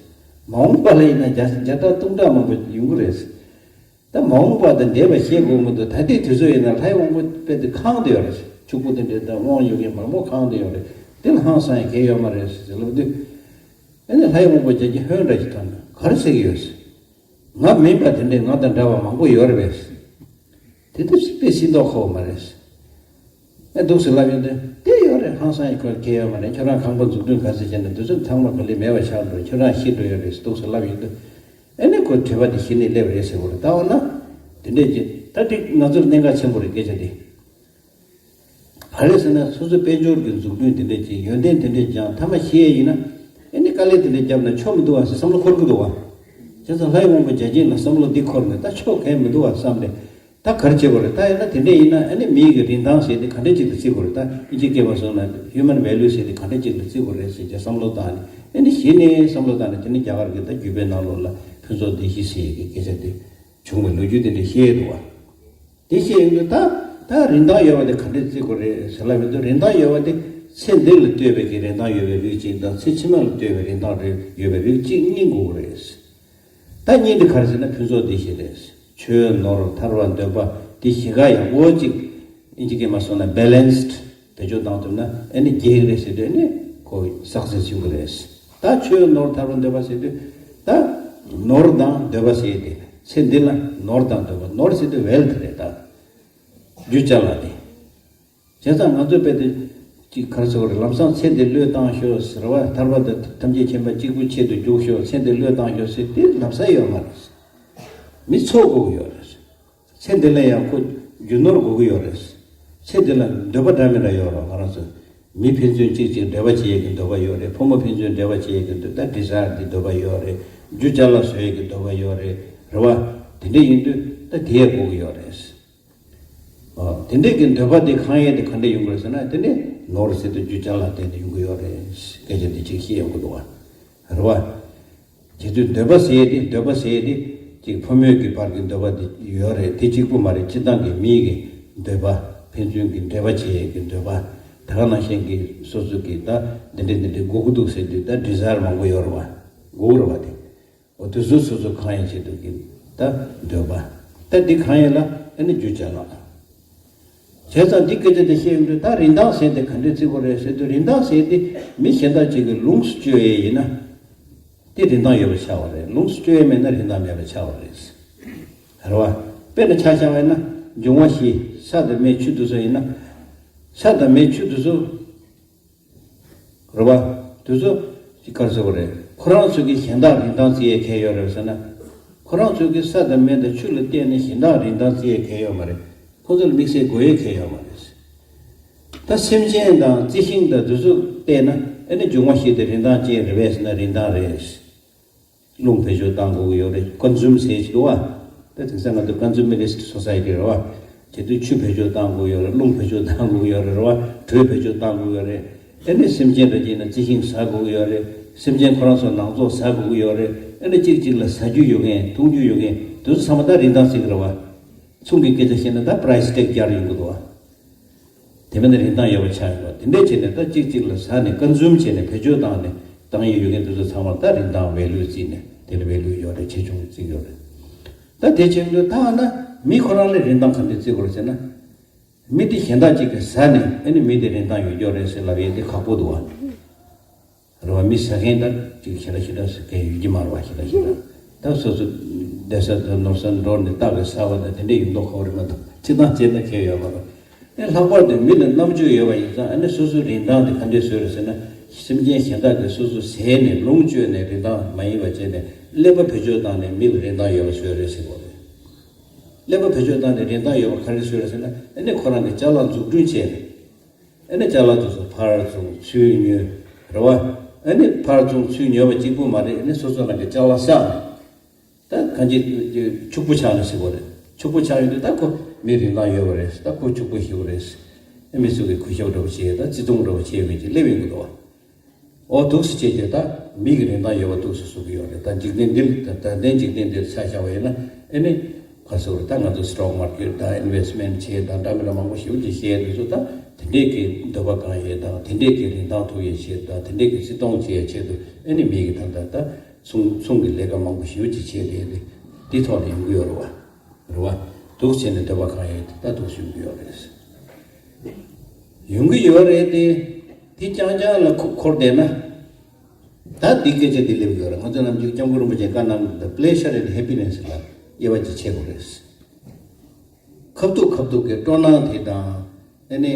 མ་འོངས་པ་ལ་ཡིན་ན་བརྒྱ་བརྒྱ་ཕྲག་སྟོང་ཕྲག་མང་པོ་ཡོང་གི་རེད། ད་མ་འོངས་པ་དེ་འདས་པ་ཤེས་དགོས་མི་འདུག་ད་ལྟའི་དུས་ཚོད་ཡིན་ན་ལྷའི་དབང་པོ་དཔེ་དེ་ཁེངས་བསྡད་ཡོད་རེད། ཕྱུག་པོ་དེ་འདྲའི་ད་དབང་ཡོད་མཁན་མང་པོ་ཁེངས་བསྡད་ཡོད་རེད། དེ་ལ་ཧང་སང་ཡ་གང་ཡང་ཡོད་མ་རེད་ཟེར་ལབ་དུས། ཨ་ནི་ལྷའི་དབང་པོ་བརྒྱ་བྱིན་ཧོན་འདྲ་ཞིག་ཐོན་ནས་ག་རེ་ཟེར་གྱི་ཡོད་ཟེར། ང་མིན་པ་དེ་འདྲའི་ང་དང་འདྲ་བ་མང་པོ་ཡོད་རེད་པས། དེ་དུས་དཔེ་སྲིད་མདོག་ཁ་པོ་མ་རེད། ཨེ་འདུག་ཟེར་ལབ་ཡོང་དུས། དེ་ཡོད་རེད། ཧང་སང་ཡི་ཁོ་ཁེ་ཡོད་མ་རེད། ཁྱོད་རང་ཁང་པ་འཛུགས་སྐྲུན་ག་ཚོད་བྱས་ན་དུས་ཚོད་ཚང་མ་ག་ལེ་མེད་པ་ཆགས་འགྲོ། ཁྱོད་རང་ཤི་འགྲོ་ཡོད་རེད་ཟེར་འདུག་ཟེར་ལབ་ཡོད་དུས། ཨེ་ནི་ཁོ་དྲི་བ་དེ་གཞི་ནས་སླེབས་རེད་ཟེར་བ་རེད། ད་འོ་ན་དེ་འདྲས་ཀྱི་ད་དེ་ང་ཚོར་གནད་འགག་ཆེན་པོ་རེད་སྐད་ཆ་དེ། ག་རེ་ཟེར་ན་སོ་སོའི་དཔལ་འབྱོར་གྱི་འཛུགས་སྐྲུན་དེ་འདྲས་ཀྱི་ཡོན་ཏན་དེ་འདྲས་ཀྱང་ཐ་མ་ཤི་ཡས་ཡིན་ན་ཨེ་ནི་དཀའ་ལས་དེ་འདྲས་བརྒྱབ་ན་ཆོ་མི་འདུག་བ་ཟེར་བསམ་བློ་འཁོར་གི་འདུག་བ། བྱས་ཙང་ལྷའི་དབང་པོ་བརྒྱ་བྱིན་ལ་བསམ་བློ་འདི་འཁོར་ནས་ད་ཆོ་གས་མི་འདུག་བ་བསམ་ནས། ད་ག་རེ་བྱེད་དགོས་རེད། ད་ཡིན་ན་དེ་འདྲས་ཡིན་ན་ཨ་ནི་མིའི་གི་རིན་ཐང་ཟེར་དེ་ག་འདྲས་ཅིག་ལ་བརྩི་དགོས་རེད། ད་ཨིན་ཇི་སྐད་པ་སོང་ན་human value ཟེར་དེ་ག་འདྲས་ཅིག་ལ་བརྩི་དགོས་རེད་ཟེར་གྱི་བསམ་བློ་བཏང་ནས་ཨ་ནི་གཞི་ནས་བསམ་བློ་བཏང་ནས་དེ་ནི་རྒྱ་གར་གྱི་ད་རྒྱུད་པའི་ནང་ལོགས་ལ་ཕུན་ཚོགས་སྡེ་བཞི་ཟེར་གྱི་སྐད་ཆ་དེ་བྱུང་བའི་ལོ་རྒྱུས་དེ་འདྲས་བཤད་འདུག་བ། དེ་བཤད་ཡོང་དུས་ད་ད་རིན་ཐང་ཡོད་པ་དེ་ག་འདྲས་བརྩི་དགོས་རེད་ཟེར་ལབ་ཡོང་དུས་རིན་ཐང་ཡོད་པ་དེ་ཚེ་འདི་ལ་ལྟོས་པའི་གི་རིན་ཐང་ཡོད་པའི་རིགས་གཅིག་དང་ཚེ་ཕྱི་མ་ལ་ལྟོས་པའི་རིན་ཐང་རེ་ཡོད་པའི་རིགས་གཅིག་གཉིས་དགོས་ཀྱི་རེད། ད་གཉིས་འདི་ག་རེ་ཟེར་ན་ཕུན་ཚོགས་སྡེ་བཞི་རེད། ཆོས་ནོར་ཐར་པ་འདོད་པ་འདི་བཞི་ཀ་ཡག་པོ་གཅིག་ཨིན་ཇི་སྐད་མ་སོང་ན་balanced བེད་སྤྱོད་བཏང་ཐུབ་ན་ཨ་ནི་རྒྱལ་རེད་ཟེར་དུས་ཨ་ནི་ཁོ་success ཡོང་གི་རེད། ད་ཆོས་ནོར་ཐར་པ་འདོད་པ་ཟེར་དུས་ད་ནོར་དང་འདོད་པ་ཟེར་ཏེ་ཚེ་འདི་ལ་ནོར་དང་འདོད་པ་ནོར་ཟེར་དུས་wealth རེད། ད་རྒྱུ་ཅ་ལག་དེ། བྱས་ཙང་ང་ཚོའི་དཔེ་དེ་གཅིག་ག་རེ་ཟེར་དགོས་རེད། ལམ་སང་ཚེ་འདི་བློས་བཏང་ཤོག་ཟེར་བ། ཐར་པ་དང་ཐམས་ཅད་མཁྱེན་པ་གཅིག་པུ་ཆེད་དུ་རྒྱུགས་ཤོག་ཚེ་འདི་བློས་བཏང་ཤོག་ཟེར་དེ་ལབ་ས་ཡོད་མ་རེད། མི་ཚོགས་དགོས་ཀྱི་ཡོད་རེད། ཚེ་འདི་ལ་ཡང་ཁོ་རྒྱུ་ནོར་དགོས་ཀྱི་ཡོད་རེད། ཚེ་འདི་ལ་འདོད་པ་འདྲ་མི་འདྲ་ཡོད་རེད། ང་རང་ཚོ་མི་ཕན་ཚུན་གཅིག་གཅིག་འབྲེལ་བ་བྱེད་ཡས་ཀྱི་འདོད་པ་ཡོད་རེད། ཕོ་མོ་ཕན་ཚུན་འབྲེལ་བ་བྱེད་ཡས་ཀྱི་འདོད་ད་desire གི་འདོད་པ་ཡོད་རེད། རྒྱུ་ཅ་ལག་བཟོ་ཡས་ཀྱི་འདོད་པ་ཡོད་རེད། རེད་བ། དེ་འདྲ་ཡིན་དུས་ད་དེ་ཡས་དགོས་ཀྱི་ཡོད་རེད། ཨ། དེ་འདྲས་ཀྱི་འདོད་པ་དེ་ཁེངས་ཡས་དེ་ག་འདྲས་ཡོང་གི་རེད་ཟེར་ན། དེ་ནི་ནོར་ཟེར་དུས་རྒྱུ་ཅ་ལག་དེ་ནི་ཡོང་གི་ཡོད་རེད། སྐད་ཆ་དེ་གཅིག་བཤད་ཡོང་གི་འདུག་བ། རེད་བ། བྱེད་དུས་འདོད་པ་ཟེར་ཡས་དེ་འདོད་པ་ཟེར་ཡས་དེ་གཅིག་ཕོ་མོའི་གི་བར་གྱི་འདོད་པ་དེ་ཡོད་རེད། དེ་གཅིག་པུ་མ་རེད། སྤྱིར་བཏང་གི་མིའི་གི་འདོད་པ་ཕན་ཚུན་གྱི་འབྲེལ་བ་བྱེད་ཡས་ཀྱི་འདོད་པ། ད་ག་ནང་བཞིན་གྱི་སོ་སོ་གི་ད་འདི་འདྲས་འདི་འདྲས་དགོས་ཀྱི་འདུག་ཟེར་དུས་ད་desire མང་པོ་ཡོད་རེད་བ། དགོས་རེད་བ་དེ། འོ་དུས་སུ་སོ་སོ་གང་ཡང་བྱེད་འདུག་གི་ད་འདོད་པ། ད་འདི་གང་ཡིན་ལ་ཨ་ནི་རྒྱུ་ཅ་ལག་བྱས་ཙང་འདི་སྐད་ཆ་དེ་བཤད་ཡོང་དུས་ད་རིན་ཐང་ཟེར་དེ་ག་འདྲས་བརྩི་དགོས་རེད་ཟེར་དུས་རིན་ཐང་ཟེར་དེ་མི་གཞན་དག་ཅིག་གི་ལོངས་སུ་སྤྱོད་ཡས་ཡིན་ན་དེ་རིན་ཐང་ཡོད་པ་ཆགས་པ་རེད། ལོངས་སུ་སྤྱོད་ཡས་མེད་ན་རིན་ཐང་མེད་པ་ཆགས་པ་རེད། རེད་བ། དཔེར་ན་ཆ་བཞག་པ་ཡིན་ན་འབྱུང་བ་བཞི་ས་དང་མེ་ཆུ་དུས་སུ་ཡིན་ན་ས་དང་མེ་ཆུ་དུས་སུ། རེད་བ། དེ་ཚོ་ག་རེ་ཟེར་བ་རེད། ཁོ་རང་ཚོ་གི་གཞན་དག་རིན་ཐང་བརྩི་ཡས་གལ་ཡོད་རེད་ཟེར་ན། ཁོ་རང་ཚོ་གི་ས་དང་མེ་དང་ཆུ་ལ་བརྟེན་ནས་གཞན་དག་རིན་ཐང་བརྩི་ཡས་གལ་ཡོད་མ་རེད། ཁོ་ཚོ་ལ་དམིགས་བསལ་དགོས་ཡས་གལ་ཡོད་མ་རེད། ད་སེམས་ཅན་དང་རྩི་ཤིང་དང་དེ་ཚོ་བལྟས་ན་ཨ་ནི་འབྱུང་བ་བཞི་དེ་རིན་ཐང་ཅན་རེད་པས་ཟེར་ན་རིན་ཐང་རེད། རླུང་བེད་སྤྱོད་བཏང་དགོས་ཀྱི་ཡོད་རེད། ཀོན་ཟུམ་ཟེར་གྱི་འདུག་བ། ད་དེང་སང་ང་ཚོ་ཀོན་ཟུམ་མི་ནིསི་ཊི་སོ་སའི་ཊི་རེད་བ། བྱེད་དུས་ཆུ་བེད་སྤྱོད་བཏང་དགོས་ཀྱི་ཡོད་རེད། རླུང་བེད་སྤྱོད་བཏང་དགོས་ཀྱི་ཡོད་རེད། རེད་བ། དྲོད་བེད་སྤྱོད་བཏང་དགོས་ཀྱི་ཡོད་རེད། ཨ་ནི་སེམས་ཅན་འདྲ་ཅིག་ན་རྩི་ཤིང་ཟ་དགོས་ཀྱི་ཡོད་རེད། སེམས་ཅན་ཁོ་རང་ཚོ་ནང་ཚོགས་ཟ་དགོས་ཀྱི་ཡོད་རེད། ཨ་ནི་གཅིག་གཅིག་ལ་ཟ་རྒྱུ་ཡོད་མཁན་འཐུང་རྒྱུ་ཡོད་མཁན་དེ་ཚོ་ཚང་མ་ད་རིན་ཐང་བརྩི་གི་རེད་བ། ཚོང་གི་སྐད་ཆ་བཤད་ན་ད་པ་རའི་སི་ཊེག་རྒྱག་ཡོང་གི་འདུག་བ། དེ་མིན་ན་རིན་ཐང་ཡོད་པ་ཆགས་ཡོད་པ། དེ་འདྲས་བྱས་ནས་ད་གཅིག་གཅིག་ལ་ཟ་ནས་ཀོན་ཟུམ་བྱས་ནས་བེད་སྤྱོད་བཏང་ནས་བཏང་ཡས་ཡོད་མཁན་དེ་ཚོ་ཚང་མར་ད་རིན་ཐང་ཝེ་ལུ་བརྩིས་ནས་དེ་ལ་ཝེ་ལུ་ཡོད་རེད། ཆེ་ཆུང་བརྩི་ཡོད་རེད། ད་དེ་བྱེད་དུས་ད་ན་མི་ཁོ་རང་ལ་རིན་ཐང་ག་འདྲས་བརྩི་དགོས་རེད་ཟེར་ན། མི་དེ་གཞན་དག་ཅིག་གིས་ཟ་ནས་ཨ་ནི་མི་དེ་རིན་ཐང་ཡོད་ཀྱི་ཡོད་རེད་ཟེར་ལབ་ཡས་དེ་ཁག་པོ་འདུག་བ། རེད་བ། མི་ཟ་མཁན་ད་ཅིག་ཞེ་དྲག་ཞེ་དྲག་ཟ་མཁན་ཡོད་ཀྱི་མ་རེད་བ། ཞེ་དྲག་ཞེ་དྲག་ད་སོ་སོ་བསྡད་ས་དང་ནོར་ས་འགྲོ་ནས་སྟག་གིས་ཟ་བ་དང་དེ་འདྲས་ཡོད་མདོག་ཁ་པོ་རེད་མ་གཏོགས་སྤྱིར་བཏང་བྱས་ན་ཁྱད་ཡོད་མ་རེད། ཨེ་ལྷག་པར་དུ་མི་ལ་རྣམ་དཔྱོད་ཡོད་པ་ཡིན་ཙང་ཨ་ནི་སོ་སོའི་རིན་ཐང་དེ་ག་འདྲས་བཟོས་རེད་ཟེར་ན། སེམས་ཅན་གཞན་དག་གིས་སོ་སོ་ཟས་ནས་ལོངས་སྤྱོད་ནས་རིན་ཐང་མ་ཡིན་པ་བྱས་ནས་ཀླད་པ་བེད་སྤྱོད་བཏང་ནས་མི་ལ་རིན་ཐང་ཡོད་པ་བཟོས་རེད་ཟེར་དགོས་རེད། ཀླད་པ་བེད་སྤྱོད་བཏང་ནས་རིན་ཐང་ཡོད་པ་ག་རེ་བཟོས་རེད་ཟེར་ན། ཨ་ནི་ཁོ་རང་གི་ཅ་ལག་འཛུགས་སྐྲུན་བྱས་ནས། ཨ་ནི་ཅ་ལག་དེ་ཚོ་ཕར་བཙོང་ཚུར་ཉོས། རེད་བ། ཨ་ནི་ཕར་བཙོང་ཚུར་ཉོས་པ་གཅིག་པུ་མ་རེད། ཨ་ནི་སོ་སོ་རང་གི་ཅ་ལག་བསགས་ནས། ད་གང་ཅི་ཕྱུག་པོ་ཆགས་ནས་ཟེར་དགོས་རེད། ཕྱུག་པོ་ཆགས་ཡོང་དུས་ད་ཁོ་མི་རིན་ཐང་ཡོད་པ་རེད། ད་ཁོ་ཕྱུག་པོ་ཞེ་པོ་རེད། ཨ་མི་ཚོ་གིས་གུས་ཞབས་འདྲ་པོ་བྱེད། ད་བརྩི་མཐོང་འདྲ་པོ་བྱེད་མཁན་ཅིག་སླེབས་ཡོང་གི་འདུག་བ། འོ་འདུག་སེ་བྱས་ཏེ་ད་མི་གི་རིན་ཐང་ཡོད་པ་འདུག་སེ་བཟོ་གི་ཡོད་རེད། ད་འཇིག་རྟེན་འདི་ལ་ད་ད་ལྟའི་འཇིག་རྟེན་འདིར་ཆ་བཞག་པ་ཡིན་ན་ཨ་ནི་ག་ཟེར་རེད། ད་ང་ཚོ་སི་ཊོག་མར་ཀེཊ་དང་ཨིན་ཝེ་སི་མེན་ཊི་བྱས་དང་འདྲ་མི་འདྲ་མང་པོ་ཞེ་པོ་ཅིག་བྱས་དུས་ཚོད་ད་དེ་འདྲས་ཀྱི་འདོད་པ་བསྐང་ཡས་དང་དེ་འདྲས་ཀྱི་རིན་ཐང་ཐུབ་ཡས་ཆེད་དང་དེ་འདྲས་ཀྱི་བརྩི་མཐོང་བྱེད་ཡས་ཆེད་དུ་ཨ་ནི་མི་གི་ད་ལྟ་ད་ཚོང་ཚོང་གི་ལས་ཀ་མང་པོ་ཞེ་པོ་ཅིག་བྱས་ཏེ་དེ་དེ་ཐོག་ནས་ཡོང་གི་ཡོད་རེད་བ། རེད་བ། འདུག་བྱས་ནས་འདོད་པ་བསྐང་ཡས་དེ་ད་འདུག་སེ་ཡོང་གི་ཡོད་རེད། ཡོང་གི་ཡོད་རེད་དེ། དེ་རྐྱང་རྐྱང་ལ་འཁོར་འཁོར་བསྡད་ན། ད་འདི་སྐད་ཆ་འདི་སླེབས་ཡོད་རེད། ང་ཚོ་ནམ་རྒྱུན་སྐྱབས་མགོན་རིན་པོ་ཆེས་བཀའ་གནང་གི་འདུག pleasure and happiness ལ་དབྱེ་བ་ཅིག་ཕྱེ་དགོས་རེད། ཁ་ཐུག་ཁ་ཐུག་གི་སྤྲོ་སྣང་དེ་དང་། ཨ་ནི།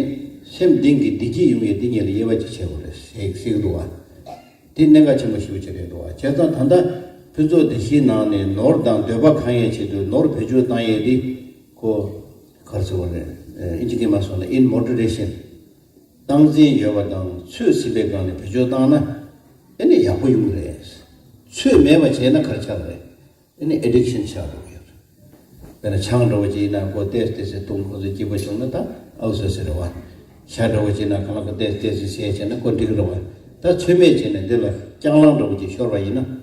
སེམས་གཏིང་གི་བདེ་སྐྱིད་ཡོང་ཡས་དེ་ཉིད་ལ་དབྱེ་བ་ཅིག་བྱེད་དགོས་རེད་ཟེར་ཟེར་གི་འདུག་བ། དེ་གནད་འགག་ཆེན་པོ་ཞེ་པོ་ཅིག་རེད་འདུག་བ། བྱས་ཙང་ད་ལྟ་ཕུན་ཚོགས་བདེ་སྐྱིད་ནང་ནས་ནོར་དང་འདོད་པ་གང་ཡང་བྱེད་དུས་ནོར་བེད་སྤྱོད་བཏང་ཡས་དེ་ཁོ་ག་རེ་ཟེར་བ་རེད། ཨིན་ཇི་སྐད་མ་སོང་ན་in moderation། སྟངས་འཛིན་ཡོད་པ་དང་ཚོད་ཟིན་པའི་སྒང་ནས་བེད་སྤྱོད་བཏང་ན་ཨེ་ནི་ཡག་པོ་ཡོང་གི་རེད། ཚོད་མེད་པ་བྱས་ན་ག་རེ་ཆགས་རེད། ཨེ་ནི་addiction་ཆགས་འགྲོ་གི་ཡོད་རེད། དཔེར་ན་ཆང་འདྲ་བོ་ཅིག་ཡིན་ན་ཁོ་ཏོག་ཙམ་ཏོག་ཙམ་འཐུང་ཁོ་ཚོ་སྐྱིད་པོ་བྱུང་ན་ད་ཨའུ་སོ་སོ་རེད་བ། ཤ་འདྲ་བོ་ཅིག་ཡིན་ན་གང་ལ་ཁོ་ཏོག་ཙམ་ཏོག་ཙམ་བཟས་བྱས་ན་ཁོ་འགྲིག་རེད་བ། ད་ཚོད་མེད་བྱས་ནས་འདི་ལ་རྐྱང་ལངས་འདྲ་བོ་ཅིག་ཤོར་བ་ཡིན་ན།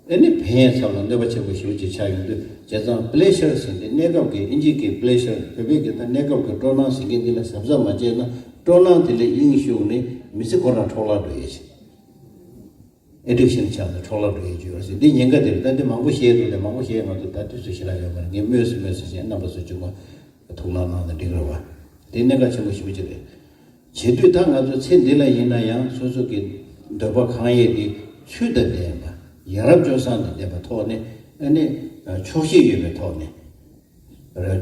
ཨེ་ནི་ཕན་ཡོན་ཚབ་ལ་གནོད་པ་ཆེན་པོ་ཞེ་པོ་ཅིག་ཆགས་ཡོང་དུས། བྱས་ཙང་པི་ལེ་ཤར་ཟེར་འདི་གནས་སྐབས་ཀྱི་ཨིན་ཇི་གི་པི་ལེ་ཤར་བོད་པའི་གི་ད་གནས་སྐབས་ཀྱི་སྤྲོ་སྣང་ཟེར་མཁན་འདི་ལ་གཟབ་གཟབ་མ་བྱས་ན་སྤྲོ་སྣང་དེ་ལས་དབྱིངས་ཞུགས་ནས་མི་ཚེ་ཁོ་རང་འཕྲོ་བརླག་འགྲོ་ཡས་ཤིང་། ཨེ་ཌིག་ཤན་ཆགས་ནས་འཕྲོ་བརླག་འགྲོ་ཡས་ཅིག་ཡོད་ཟེར་འདི་ཉེན་ཁ་དེ་རེད། ད་འདི་མང་པོ་བཤད་འདུག་ལས་མང་པོ་བཤད་ང་ཚོ་ད་དུས་ཚོད་ཞེ་དྲག་ཡོད་མ་རེད། ངས་སྨོས་སུ་སྨོས་སུ་བྱས་རྣམ་པ་ཚོ་ཅུང་མ་ཐུགས་སྣང་གནང་ན་འགྲིག་རེད་བ། དེ་གནད་འགག་ཆེན་པོ་ཞེ་པོ་ཅིག་རེད། བྱེད་དུས་ད་ང་ཚོ་ཚེ་འདི་ལ་ཡིན་ན་ཡང་སོ་སོ་གི་འདོད་པ་གང་ཡོད་དེ་ཚུལ་དང་ལྡན་པ། ཡ་རབས་སྤྱོད་བཟང་དང་ལྡན་པ་ཐོག་ནས་ཨ་ནི་ཆོག་ཤེས་ཡོད་པའི་ཐོག་ནས་རེད།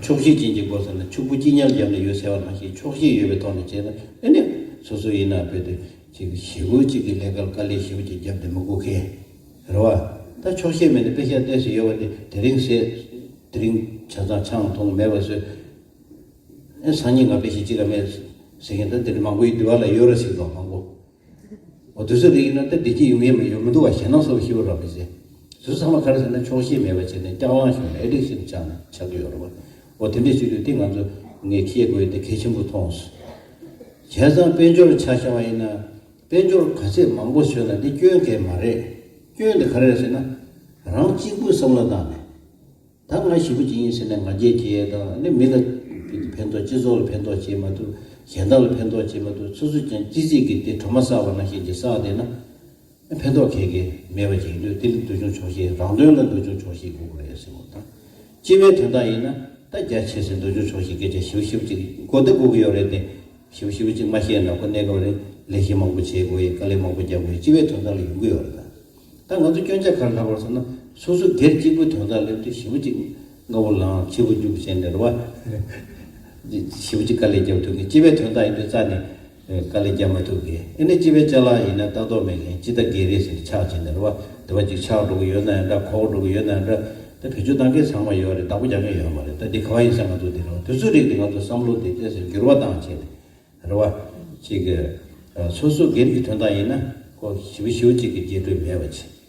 ཆོག་ཤེས་ཅན་གྱི་སྒོ་ཟེར་ན་ཕྱུག་པོ་སྐྱིད་ཉལ་རྒྱབ་ནས་ཡོད་ཟེར་བ་ནང་བཞིན་ཆོག་ཤེས་ཡོད་པའི་ཐོག་ནས་བྱས་ན་ཨ་ནི་སོ་སོ་ཡིན་ན་དཔེ་དེ་ཅིག་ཞེ་པོ་ཅིག་གི་ལས་ཀར་དཀའ་ལས་ཞེ་པོ་ཅིག་རྒྱབ་དེ་མི་དགོས་མཁན་རེད་བ། ད་ཆོག་ཤེས་མེད་ནས་པེ་ཤ་ཏོག་ཙམ་ཡོད་པ་དེ་དེ་རིང་ཟས་དེ་རིང་ཆ་ཚང་ཆང་འཐུང་མེད་པ་བཟོས། ཨེ་སང་ཉིན་ང་པེ་ཤ་གཅིག་ལ་མེད་ཟེར་མཁན་ད་དེ་རིང་མང་པོ་ཡིན་འདུག་བ་ལ་ཡོད་ར་ཟེར་དོ་མང་པོ། འོ་དུས་ཚོད་རེ་ཡིན་ན་ད་བདེ་སྐྱིད་ཡོང་ཡས་མ་ཡོད་མི་འདུག་བ། ཞེད་སྣང་ཚ་པོ་ཞེ་པོ་རག་པའི་ཚེ། དུས་ཚང་མ་ག་རེ་ཟེར་ན་ཆོག་ཤེས་མེད་པ་བྱས་ནས་རྐྱང་ལངས་བྱུང་ནས་ཨེ་ཌིག་ཤན་ཆགས་ནས་ཆགས་ཀྱི་ཡོད་རེད་བ། འོ་དེ་འདྲས་བྱེད་དུས་དེ་ང་ཚོ་ངས་ཁྱེད་དགོས་དེ་གལ་ཆེན་པོ་མཐོང་སོང་། བྱས་ཙང་དཔལ་འབྱོར་ཆ་བཞག་པ་ཡིན་ན་དཔལ་འབྱོར་ག་ཚད་མང་པོ་བཟོས་ན་འདི་སྐྱོན་གལ་མ་རེད། སྐྱོན་དེ་ག་རེ་རེད་ཟེར་ན་རང་གཅིག་པུས་བསམ་བློ་བཏང་ནས། ད་ང་ཞེ་པོ་ཅིག་ཡིན་ཟེར་ནས་ང་རྒྱལ་སྐྱེ་ཡས་དང་ནི་མི་ལ་ཕན་ཐོགས་སྤྱི་ཚོགས་ལ་ཕན་ཐོགས་བྱེད་མ་ཐུབ། གཞན་དག་ལ་ཕན་ཐོགས་བྱེད་མ་ཐུབ། སོ་སོ་ཀྱང་ཅི་ཟིག་གི་དེ་གྲོ་མ་བསགས་པ་ནང་བཞིན་གྱི་བསགས་བསྡད་ན་ཕན་ཐོགས་གལ་གལ་མེད་པ་ཅིག་ཡིན་དུས་དེ་ལ་འདོད་ཆུང་ཆོག་ཤེས་རང་དོན་ལ་འདོད་ཆུང་ཆོག་ཤེས་དགོས་ཀྱི་རེད་ཟེར་བ་དང་། སྤྱི་པའི་དོན་དག་ཡིན་ན་ད་རྒྱ་ཆེ་སའི་འདོད་ཆུང་ཆོག་ཤེས་སྐད་ཆ་ཞེ་པོ་ཞེ་པོ་ཅིག་གོ་བདེ་དགོས་ཀྱི་ཡོད་རེད་དེ། ཞིབ་ཞིབ་ཅིག་མ་བཤད་ན་ཁོ་གནས་སྐབས་རིང་ལས་གཞི་མང་པོ་བྱེད་དགོས་ཡིན། དཀའ་ལས་མང་པོ་རྒྱག་དགོས་ཡིན། སྤྱི་པའི་དོན་དག་ལ་ཡོང་གི་ཡོད་རེད་ད། ད་ང་ཚོ་སྐྱོན་ཆ་ག་རེ་ལྷག་པ་རེད་ཟེར་ན་སོ་སོ་སྒེར་གཅིག་པུའི་དོན་དག་སླེབས་དུས་ཞེ་པོ་ཅིག་སྔ་པོ་ལངས་ཕྱི་པོ་རྒྱུག་བྱས་ནས་རེད་བ། ཞེ་པོ་ཅིག་དཀའ་ལས་རྒྱབ་ཐུབ་མཁན། སྤྱི་པའི་དོན་དག་ཡིན་དུས་རྩ་ནས་དཀའ་ལས་རྒྱབ་མ་ཐུབ་མཁན། ཨེ་ནས་སྤྱི་པའི་ཅ་ལག་ཡིན་ན་ལྟ་རྟོག་མེད་མཁན་སྤྱི་ཟླ་འགའ་རེ་ཟེར་ནས་ཆག་བྱས་ནས་རེད་བ། དེ་བ་ཅིག་ཆག་འགྲོ་གི་ཡོད་ན་ཡང་འདྲ་གོག་འགྲོ་གི་ཡོད་ན་ཡང་འདྲ། ད་བེད་སྤྱོད་བཏང་མཁན་ཚང་མ་ཡོད་རེད། བདག་པོ་རྒྱག་མཁན་ཡོད་མ་རེད། ད་འདི་ག་བ་ཡིན་ཟེར་ང་ཚོ་འདི་རེད་བ། དུས་ཚོད་རིགས་འདི་ང་ཚོ་བསམ་བློ་འདི་ཏོག་ཙམ་འགྱུར་བ་བཏང་བྱས་ནས། རེད་བ། གཅིག་གི་ཨ་སོ་སོ་སྒེར་གྱི་དོན་དག་ཡིན་ན་ཁོ་ཞེ་པོ་ཞེ་པོ་གཅིག་གི་རྒྱས་སྤྲོས་མེད་པ་བྱེད།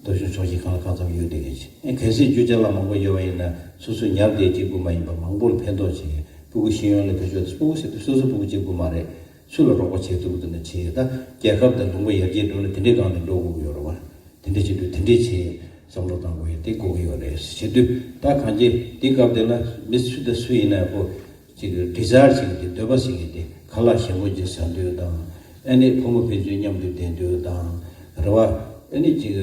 འདོད་ཆུང་ཆོག་ཤེས་གང་ལ་གང་འཚམ་ཡོད་བསྡད་མཁན་ཅིག་ཨེ་གལ་སྲིད་རྒྱུ་ཅ་ལག་མང་པོ་ཡོད་པ་ཡིན་ན་སོ་སོ་ཉར་བསྡད་གཅིག་པུ་མ་ཡིན་པ་མང་པོ་ལ་ཕན་ཐོགས་བྱེད། སྤུ་གུ་ཤེས་ཡོན་ལ་བེད་སྤྱོད། སྤུ་གུ་ཟེར་དུས་སོ་སོ་སྤུ་གུ་གཅིག་པུ་མ་རེད། སུ་ལ་རོགས་པ་བྱེད་ཐུབ་ཀྱི་འདུག་ན་བྱེད། ད་རྒྱལ་ཁབ་དང་ལུང་པ་ཡར་རྒྱས་འགྲོ་ན་དེ་འདྲའི་སྒང་ནས་འགྲོ་དགོས་ཀྱི་ཡོད་རེད་བ། དེ་འདྲ་བྱེད་དུས་དེ་འདྲས་བྱེད་བསམ་བློ་བཏང་དགོས་ཡོད། དེ་དགོས་ཀྱི་ཡོད་རེད་བྱེད་དུས་ད་གང་ཅི་དེ་སྐབས་དེ་ལ་མི་སུ་དང་སུ་ཡིན་ན་ཡང་ཁོ་ཅིག་ཌི་ཛའི་ཡར་བྱེད་ཀྱི་དེ་འདོད་པ་ཟེར་གྱི་དེ་ཁ་ལག་ཞིམ་པོ་ཅིག་ཟ་འདོད་དང་། ཨ་ནི་ཕོ་མོ་ཕན་ཚུན་མཉམ་དུ་བསྡད་འདོད་དང་། རེད་བ། ཨ་ནི་ཅིག་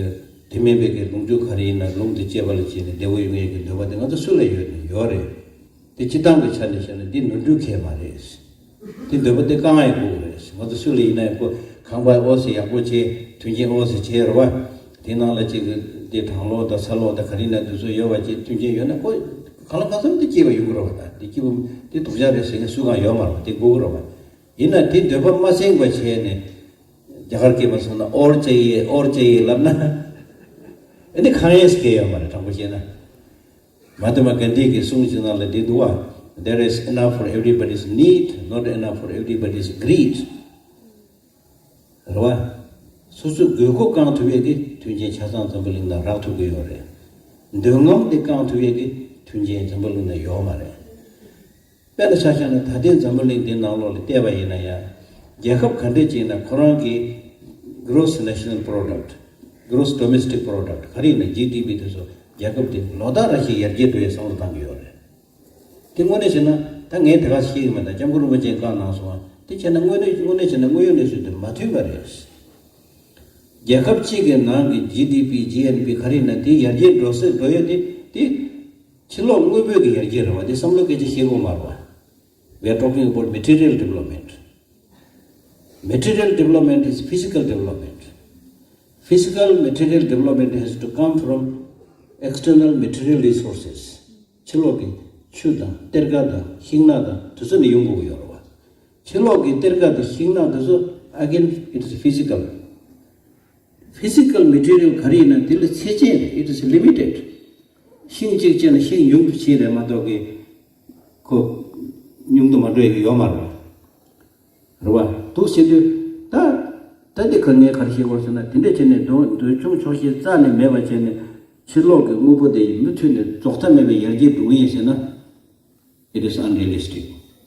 དེ་མིན་པའི་གི་ལུང་རྒྱུ་ག་རེ་ཡིན་ན་ལུང་དེ་སྤྱད་པ་ལ་བྱས་ནས་བདེ་བོ་ཡོང་ཡས་ཀྱི་འདོད་པ་དེ་ང་ཚོ་སུ་ལ་ཡོད་ནས་ཡོད་རེད། དེ་སྤྱི་བཏང་གི་ཆ་ནས་བཤད་ན་འདི་ནོར་འཁྲུལ་གང་ཡང་མ་རེད། དེ་འདོད་པ་དེ་བསྐང་ཡང་དགོས་རེད། ང་ཚོ་སུ་ལ་ཡིན་ན་ཡང་ཁོ་ཁང་པ་ཨོ་ཟེ་ཡག་པོ་བྱས། མཐུན་རྐྱེན་ཨོ་ཟེ་བྱས་རེད་བ། དེ་ནང་ལ་ཅིག་དེ་གྲང་གློག་དང་ཚ་གློག་དང་ག་རེ་ན་དུས་ཚོད་ཡོད་པ་བྱས། མཐུན་རྐྱེན་ཡོད་ན་ཁོ་གང་ལ་གང་འཚམ་དེ་སྐྱིད་པ་ཡོང་གི་རེད་བ། ད་དེ་སྐྱིད་པོ་དེ་སྡུག་ཅག་རེད་ཟེར་མཁན་སུ་གང་ཡོད་མ་རེད་བ། དེ་དགོས་ཀྱི་རེད་བ། ཡིན་ན་དེ་འདོད་པ་མ་སེང་བ་བྱས་ནས་རྒྱ་གར་སྐད་མ་སོང་ན་ཨོར་ཅ་ཡེ་ཨོར་ཅ་ཡེ་ལབ་ན་ཨ་ནི་གང་ཡང་སྐྱེ་ཡོད་མ་རེད། དྲང་པོ་བཤད་ན། མ་ཧཱ་ཏ་མ་གན་དྷི་གི་གསུང་ཅིག་ནང་ལ་འདི་འདུག་བ། There is enough for everybody's need, not enough for everybody's greed. རེད་བ། སོ་སོའི་དགོས་མཁོ་བསྐང་ཐུབ་ཡས་ཀྱི་མཐུན་རྐྱེན་ཆ་ཚང་འཛམ་བུ་གླིང་ནང་རག་ཐུབ་ཀྱི་ཡོད་རེད། འདོད་རྔམ་དེ་བསྐང་ཐུབ་ཡས་ཀྱི་མཐུན་རྐྱེན་འཛམ་བུ་གླིང་ནང་ཡོད་མ་རེད། དཔེར་ན་ཆ་བཞག་ན་ད་ལྟའི་འཛམ་བུ་གླིང་འདིའི་ནང་ལོགས་ལ་བལྟས་པ་ཡིན་ན་ཡང་། རྒྱལ་ཁབ་ག་འདྲས་ཅིག་ཡིན་ན་ཁོ་རང་གི་Gross National Product, Gross Domestic Product ག་རེ་ཡིན་ན་ཇི་ཌི་པི་དེ་ཚོ་རྒྱལ་ཁབ་དེ་ལོ་ལྟར་ར་ཞིག་ཡར་རྒྱས་འགྲོ་ཡའི་བསམ་བློ་བཏང་གི་ཡོད་རེད། དེ་དངོས་གནས་བྱས་ན་ད་ངས་དེ་ག་ཤེས་ཀྱི་མེད། ད་སྐྱབས་མགོན་རིན་པོ་ཆེས་བཀའ་གནང་སོང་བ་དེ་བྱས་ན་དངོས་གནས་དངོས་གནས་བྱས་ན་དངོས་ཡོད་གནས་ཚུལ་དེ་མ་མཐུན་པ་རེད། རྒྱལ་ཁབ་གཅིག་གི་ནང་གི་ཇི་ཌི་པི་ཇི་ཨེན་པི་ག་རེ་ཡིན་ན་དེ་ཡར་རྒྱས་འགྲོ་སྲིད་འགྲོ་ཡ་དེ་དེ་ཕྱི་ལོགས་དངོས་པོའི་གི་ཡར་རྒྱས་རེད་བ། དེ་བསམ་བློ་སྐད་ཆ་བཤད་དགོས་མ་རེད་བ། We are talking about material development. Material development is physical development. Physical material development has to come from external material resources. ཕྱི་ལོགས་ཀྱི་ཆུ་དང་གཏེར་ཁ་དང་ཤིང་ནགས་དང་དེ་ཚོ་ནས་ཡོང་དགོས་ཀྱི་ཡོད་རེད་བ། ཕྱི་ལོགས་ཀྱི་གཏེར་ཁ་དེ་ཤིང་ནགས་དེ་ཚོ་again it is physical. Physical material ག་རེ་ཡིན་ན་དེ་ལ་ཚད་ཅན་རེད། It is limited. ཤིང་གཅིག་བཅད་ན་ཤིང་ཉུང་དུ་ཕྱིན་རེད་མ་གཏོགས་ཀྱི་ཁོ་ཉུང་དུ་མ་འགྲོ་ཡ་གི་ཡོད་མ་རེད། རེད་བ། འདུག་བྱེད་དུས་ད་ད་འདི་ག་ངས་ག་རེ་བཤད་དགོས་ཟེར་ན། དེ་འདྲ་བྱས་ནས་འདོད་འདོད་ཆུང་ཆོག་ཤེས་རྩ་ནས་མེད་པ་བྱས་ནས་ཕྱི་ལོགས་ཀྱི་དངོས་པོ་དེ་ཡིས་མུ་མཐུད་ནས་རྫོགས་མཐའ་མེད་པའི་ཡར་རྒྱས་འགྲོ་གི་ཡིན་ཟེར་ན། It is unrealistic.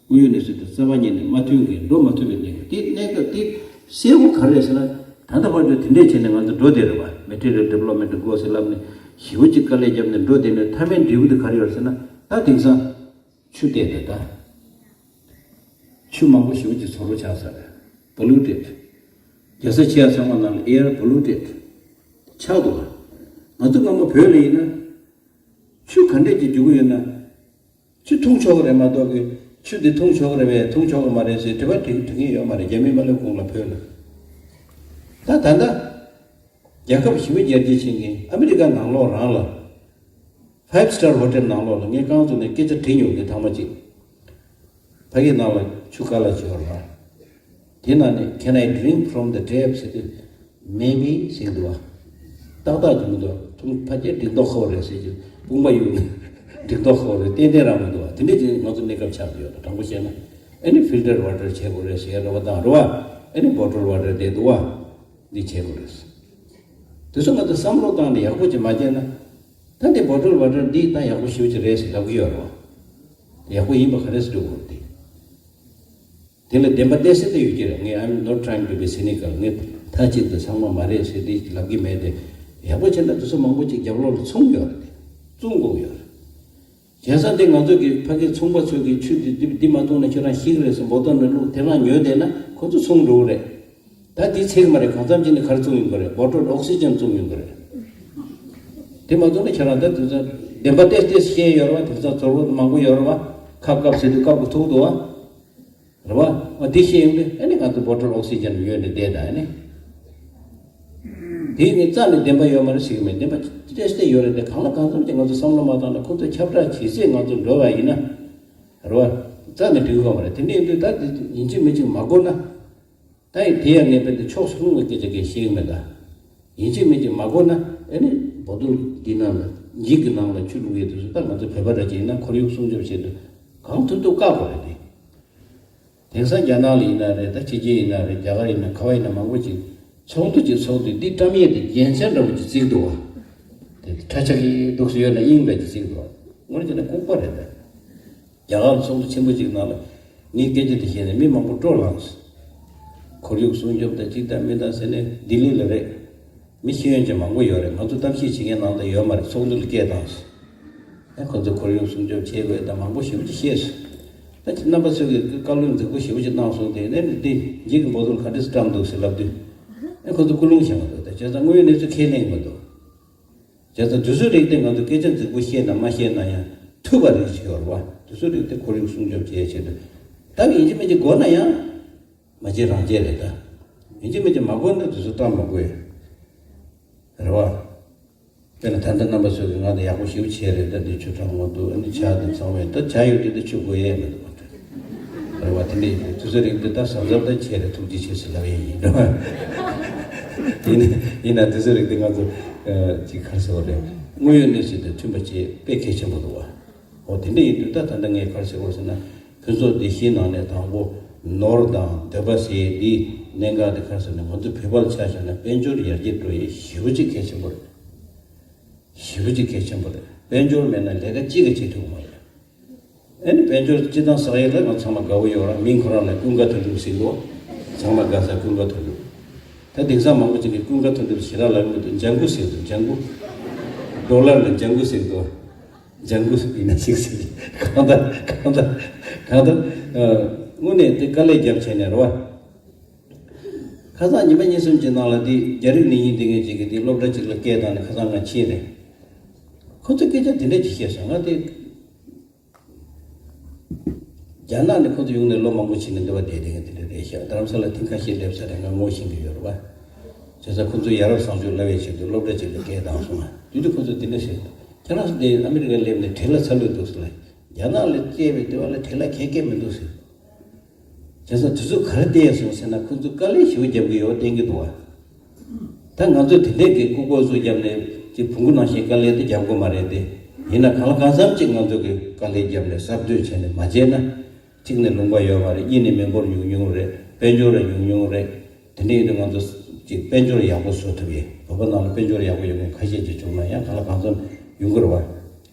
དངོས་ཡོད་གནས་ཚུལ་དེ་རྩ་བ་ཉིད་ནས་མ་མཐུན་གྱི་འགྲོ་མ་ཐུབ་པའི་གནས་སྐབས་དེ། གནས་སྐབས་དེ་གསལ་པོ་ག་རེ་རེད་ཟེར་ན། ད་ལྟ་བར་དུ་དེ་འདྲས་བྱས་ནས་ང་ཚོ་འགྲོ་བསྡད་རེད་བ། Material development དགོས་ཟེར་ལབ་ནས་ཞེ་པོ་ཅིག་དཀའ་ལས་བརྒྱབ་ནས་འགྲོ་བསྡད་ནས་མཐའ་མའི་འབྲས་བུ་དེ་ག་རེ་ཡོད་ཟེར་ན། ད་དེང་སང་ཆུ་བལྟས་ཏེ་ད་ཆུ་མང་པོ་ཞེ་པོ་ཅིག་བཙོག་པོ་ཆགས་ཚར་རེད། Polluted. རྒྱལ་ས་ཆེ་ཡ་ཚང་མ་ནང་ལ་air polluted ཆགས་འདུག་བ། ང་ཚོ་སྔ་མོ་བོད་ལ་ཡིན་ན་ཆུ་ག་འདྲས་ཀྱི་རྒྱུག་གི་ཡོད་ན། ཆུ་འཐུང་ཆོག་གི་རེད་མ་གཏོགས་ཀྱི་ཆུ་འདི་འཐུང་ཆོག་གི་རེད་པས་འཐུང་ཆོག་གི་མ་རེད་ཟེར་དྲི་བ་དྲི་དྲི་མཁན་ཡོད་མ་རེད། རྒྱ་མི་མ་སླེབས་གོང་ལ་བོད་ལ། ད་ད་ལྟ་རྒྱལ་ཁབ་ཞི་བའི་རྒྱལ་སྤྱི་ཆེན་གྱིས་ཨ་མི་རི་ཀ་ནང་ལོགས་རང་ལ་five star hotel ནང་ལོགས་ལ་ངས་རྐང་བཙུགས་ནས་སྐད་ཆ་དྲིས་མྱོང་གི། ཐེངས་མ་གཅིག་ཕ་གི་ནང་ལ་ཆུ་དཀར་ལ་བྱེད་པ་རེད། དེ་ནང་ནས་Can I drink from the tap ཟེར་དུས། Maybe ཟེར་གྱི་འདུག་བ། ཏག་ཏག་གྱི་མི་འདུག་ཐུང་ཕ་སྐད་འགྲིག་མདོག་ཁ་པོ་རེད་ཟེར་གྱི། དཔུང་པ་གཡུག་ནས་འགྲིག་མདོག་ཁ་པོ་རེད། ཏན་ཏན་རང་མི་འདུག་བ། དེ་འདྲས་ཀྱི་ང་ཚོ་གནས་སྐབས་ཆགས་ཀྱི་ཡོད་རེད། དྲང་པོ་བཤད་ན། ཨ་ནི་filter water བྱེད་དགོས་རེད་ཟེར་རེད་བ་དང་རེད་བ། ཨ་ནི་bottle water དེ་འདུག་བ། འདི་བྱེད་དགོས་རེད། དེ་ཚོ་ང་ཚོ་བསམ་བློ་བཏང་ནས་ཡག་པོ་ཅིག་མ་བྱས་ན། ད་འདི་bottle water འདི་ད་ཡག་པོ་ཞེ་པོ་ཅིག་རེད་ཟེར་ལབ་ཀྱི་ཡོད་རེད་བ། ཡག་པོ་ཡིན་པ་ག་རེ་ཟེར་འགྲོ་དགོས་རེད་དེ། དེ་ལ་བདེན་པ་གཏད་སྲིད་དུ་ཡོད་ཀྱི་རེད། ངས་I'm not trying to be cynical. ངས་མཐའ་གཅིག་ཏུ་ཚང་མ་མ་རེད་ཟེར་དེ་ལབ་ཀྱི་མེད་དེ། ཡག་པོ་བྱས་ན་དེ་ཚོ་མང་པོ་ཅིག་རྒྱབ་ལོགས་ལ་ཚོང་ཡོད་རེད་དེ། བཙོང་དགོས་ཡོད་རེད། བྱས་ཙང་དེ་ང་ཚོ་གི་ཕ་གི་ཚོང་པ་ཚོས་གི་ཆུ་དེ་འདི་འདི་མ་བཙོང་ན་ཁྱོད་རང་ཤི་གི་རེད་ཟེར་bottle ནང་བླུགས་དེ་རང་ཉོས་བསྡད་ན་ཁོ་ཚོ་ཚོང་འགྲོ་གི་རེད། ད་དེ་ཚད་གི་མ་རེད། གང་འཚམ་ཅིག་ནས་ག་རེ་བཙོང་ཡོང་གི་རེད། bottle oxygen བཙོང་ཡོང་གི་རེད། དེ་མ་བཙོང་ན་ཁྱོད་རང་ད་དེ་ཚོ་བདེན་པ་གཏད་གཏད་ཤེས་ཡོད་རེད་བ། དེང་སང་ཚོར་བ་མང་པོ་ཡོད་རེད་བ། ཁ་བཀབ་ཟེར་དུས་བཀབ་གི་ཐུག་འདུག་བ། རེད་བ། འོ་དེ་ཤེས་ཡོང་དུས་ཨ་ནི་ང་ཚོ་bottle oxygen ཉོས་ནས་བསྡད་ད་ཨ་ནི། དེ་ནི་རྩ་ནས་བདེན་པ་ཡོད་མ་རེད་ཟེར་གི་མེད། བདེན་པ་ཏོག་ཙམ་ཡོད་རེད་དེ། གང་ལ་གང་འཚམ་གྱིས་ང་ཚོ་བསམ་བློ་མ་བཏང་ན་ཁོ་ཚོས་ཁྱབ་བསྒྲགས་བྱེད་ཚད་ང་ཚོ་འགྲོ་བ་ཡིན་ན། རེད་བ། རྩ་ནས་འགྲིག་གི་མ་རེད། དེ་འདྲ་ཡིན་དུས་ད་དེ་ཡིན་གཅིག་མིན་གཅིག་མ་གོ་ན། ད་ཡིན་དེ་ཡང་ངས་དཔེ་དེ་ཕྱོགས་སུ་ལྷུང་བའི་སྐད་ཆ་གང་ཡང་བཤད་ཀྱི་མེད་ད། ཡིན་གཅིག་མིན་གཅིག་མ་གོ་ན་ཨ་ནི་bottle འདི་ནང་ལ་འགྱིག་གི་ནང་ལ་ཆུ་བླུགས་ཡས་དེ་ཚོ་ད་ང་ཚོ་བོད་པ་འདྲ་ཅིག་ཡིན་ན་ཁོར་ཡུག་སྲུང་སྐྱོབ་བྱེད་དུས་གང་ཐུབ་ཐུབ་བཀག་དགོས་རེད་དེ། དེང་སང་རྒྱ་ནག་ལ་ཡིན་ན་རེད། ད་ཕྱི་རྒྱལ་ཡིན་ན་རེད། རྒྱ་གར་ཡིན་ན་ག་བ་ཡིན་ན་མང་པོ་ཅིག་ཚོགས་འདུ་ཅིག་ཚོགས་དུས་འདི་བཀྲམ་ཡས་དེ་རྒྱན་ཆ་འདྲ་པོ་ཅིག་བརྩིགས་འདུག་བ། དེ་ཁྲ་ཆག་གི་འདུག་སེ་ཡོད་ན་དབྱིངས་འདྲ་ཅིག་བརྩིགས་འདུག་བ། དངོས་གནས་བྱས་ན་ལྐུགས་པ་རེད་ད། རྒྱ་གར་ཚོགས་འདུ་ཆེན་པོ་ཅིག་ནང་ལ་ངའི་སྐད་ཆ་དེ་བཤད་ནས་མི་མང་པོ་སྤྲོ་ལངས། ཁོར་ཡུག་སྲུང་སྐྱོབ་དང་ཅིག་དང་མི་དང་ཟེར་ནས་ལྡི་ལི་ལ་རེད། མི་ཤེས་ཡོན་ཅན་མང་པོ་ཡོད་རེད། ང་ཚོ་གཏམ་བཤད་བྱེད་མཁན་ནང་དུ་ཡོད་མ་རེད། ཚོགས་འདུ་ལ་སྐད་བཏང་། ཨེ་ཁོ་ཚོ་ཁོར་ཡུག་སྲུང་སྐྱོབ་བྱེད་དགོས་དང་མང་པོ་ཞེ་པོ་ཅིག་བཤད་སོང་། ད་ཅིག་རྣམ་པ་ཚོས་ཀྱི་བཀའ་བློན་རྫིག་པོ་ཞེ་པོ་ཅིག་གནང་སོང་སྟེ། ཨེ་ནི་འདི་འགྱིག་གི་bottle ག་འདྲས་སེ་བཀྲམ་འདུག་ཟེར་ལབ་དུས། ཨེ་ཁོ་ཚོ་ཀུན་སློང་བྱེད་མ་འདུག་ད་བྱས་ཙང་དངོས་ཡོད་གནས་ཚུལ་ཁས་ལེན་མི་འདུག་བྱས་ཙང་དུས་ཚོད་རིགས་དེ་ང་ཚོ་སྐད་ཆ་རྫིག་པོ་བཤད་ན་མ་བཤད་ན་ཡང་ཐུབ་པ་རིགས་ཅིག་ཡོད་རེད་བ། དུས་ཚོད་རིགས་དེ་ཁོར་ཡུག་སྲུང་སྐྱོབ་བྱེད་ཆེད་དུ། ད་ཡིན་གཅིག་མིན་གཅིག་དགོས་ན་ཡང་མ་བྱེད་རང་བྱེད་རེད་ད། ཡིན་གཅིག་མིན་གཅིག་མ་དགོས་ན་དུས་ཚོད་བཏང་མ་དགོས། རེད་བ། དཔེར་ན་ད་ལྟ་རྣམ་པ་ཚོས་ཀྱིས་ང་དང་ཡག་པོ་ཞེ་པོ་བྱས་རེད། ད་འདི་ཆུ་གྲང་མོ་འདུག་ཨ་ནི་ཇ་དང་ཚང་མས་ད་ཇ་ཡོད་དུས་ད་ཆུ་དགོས་ཡས་མི་འདུག་བ། རེད་བ། དེ་འདྲ་ཡིན་དུས་དུས་ཚོད་རིགས་འདི་ད་གཟབ་གཟབ་ད་བྱས་རེད། ཐུགས་རྗེ་ཆེ་ཟེར་ལབ་ཡས་ཡིན། རེད་བ། ཡིན་ཡིན་ན་དུས་ཚོད་རིགས་འདི་ང་ཚོ་ཅིག་ག་རེ་ཟེར་བ་རེད། དངོས་ཡོད་གནས་ཚུལ་དང་མཐུན་པ་བྱེད་དཔེ་གལ་ཆེན་པོ་འདུག་བ། འོ་དེ་འདྲ་ཡིན་དུས་ད་ད་ལྟ་ངས་ག་རེ་ཟེར་དགོས་ཟེར་ན། ཕུན་ཚོགས་བདེ་སྐྱིད་ནང་ནས་དང་པོ་ནོར་དང་འདོད་པ་ཟེར་ཡས་འདི་གནད་འགག་དེ་ག་རེ་ཟེར་ན། ང་ཚོ་བོད་པ་ལ་ཆ་བཞག་ན་དཔལ་འབྱོར་ཡར་རྒྱས་འགྲོ་ཡས་ཞེ་པོ་ཅིག་གལ་ཆེན་པོ་རེད། ཞེ་པོ་ཅིག་གལ་ཆེན་པོ་རེད། དཔལ་འབྱོར་མེད་ན་ལས་ཀ་གཅིག་ཀྱང་བྱེད་ཐུབ་ཀྱི་མ་རེད། ཨ་ནི་དཔལ་འབྱོར་སྤྱི་བཏང་བསགས་ཡས་ལ་ང་ཚང་མ་དགའ་བོ་ཡོད་ར། མིང་ཁོ་རང་ལ་ཀུན་དགའ་དོན་གྲུབ་ཟེར་གོ། ཚང་མ་དགའ་ས་ཀུན་དགའ་དོན་གྲུབ། ད་དེང་སང་མང་པོ་ཅིག་གིས་ཀུན་དགའ་དོན་གྲུབ་ཞེ་དྲག་ལབ་མི་འདུག་ལྗང་གུ་ཟེར་འདུག་ལྗང་གུ། ཌོ་ལར་ལ་ལྗང་གུ་ཟེར་འདུག་ལྗང་གུ་ཡིན་ན་ཞིག་ཟེར། གང་ལྟར་གང་ལྟར་གང་ལྟར། ཨ། དངོས་གནས་དེ་དཀའ་ལས་རྒྱབ་བྱས་ནས་རེད་བ། ཁ་སང་ཉི་མ་གཉིས་གསུམ་གྱི་ནང་ལ་དེ་རྒྱ་རིགས་ནད་ཡམས་དེ་ངས་ཅིག་གིས་དེ་སློབ་གྲྭ་ཅིག་ལ་སྐད་བཏང་ནས་ཁ་སང་ང་ཕྱིན་རེད། ཁོ་ཚོས་སྐད་ཆ་དེ་འདྲ་ཅིག་བཤད་སོང་། ང་དེ། རྒྱ་ནག་ནས་ཁོ་ཚོ་ཡོང་ནས་ལོ་མང་པོ་ཕྱིན་ནས་འདི་བ་བསྡད་བསྡད་མཁན་དེ་འདྲ་རེད་ཤག་རྡ་རམ་ས་ལ་ཐེངས་ཁ་ཤས་སླེབས་ཚར་རེད། ང་ངོ་ཤེས་ཀྱི་ཡོད་རེད་བ། བྱས་ཙང་ཁོ་ཚོས་ཡ་རབས་བཟང་སྤྱོད་ལབ་པའི་ཆེད་དུ་སློབ་གྲྭ་ཅིག་ལ་སྐད་བཏང་སོང་ང་། དེ་དུས་ཁོ་ཚོས་དེ་འདྲ་ཟེར། ཁྱེད་རང་ཚོ་འདི་ཨ་མི་རི་ཀ་སླེབས་ནས་བྲེལ་བ་ཚ་ལོས་འདུག་ཟེར་ལ། རྒྱ་ནག་ལ་སྐྱེས་པའི་འདི་བ་ལ་བྲེལ་བ་ཁྱད་ཁྱད་མི་འདུག་ཟེར། བྱས་ཙང་དེ་ཚོ་ག་རེ་བལྟས་སོང་ཟེར་ན། ཁོ་ཚོ་དཀའ་ལས་ཞེ་པོ་རྒྱབ་ཀྱི་ཡོད་བསྟན་གྱི་འདུག་བ། ད་ང་ཚོ་དེ་འདྲས་ཀྱི་ལྐུགས་པ་ཚོ་བརྒྱབ་ནས་ཅིག་བོང་གུ་ནང་བཞིན་དཀའ་ལས་དེ་རྒྱབ་དགོས་མ་རེད་དེ། ཡིན་ན་གང་ལ་གང་འཚམ་ཅིག་ང་ཚོ་གི་དཀའ་ལས་བརྒྱབ་ནས་གསར་གཏོད་བྱས་ནས་མ་བྱས་ན། གཅིག་ནས་ལུང་པ་ཡོད་མ་རེད། གཉིས་ནས་མི་འབོར་ཉུང་ཉུང་རེད། དཔལ་འབྱོར་ལ་ཉུང་ཉུང་རེད། དེ་འདྲ་ཡིན་དུས་ང་ཚོ་ཅིག་དཔལ་འབྱོར་ཡག་པོ་བཟོ་ཐུབ་ཡས། བོད་པ་ནང་ལ་དཔལ་འབྱོར་ཡག་པོ་ཡོད་མཁན་ཁ་ཤས་ཅིག་བྱུང་ན་ཡང་གང་ལ་གང་འཚམ་ཡོང་གི་རེད་བ། བྱས་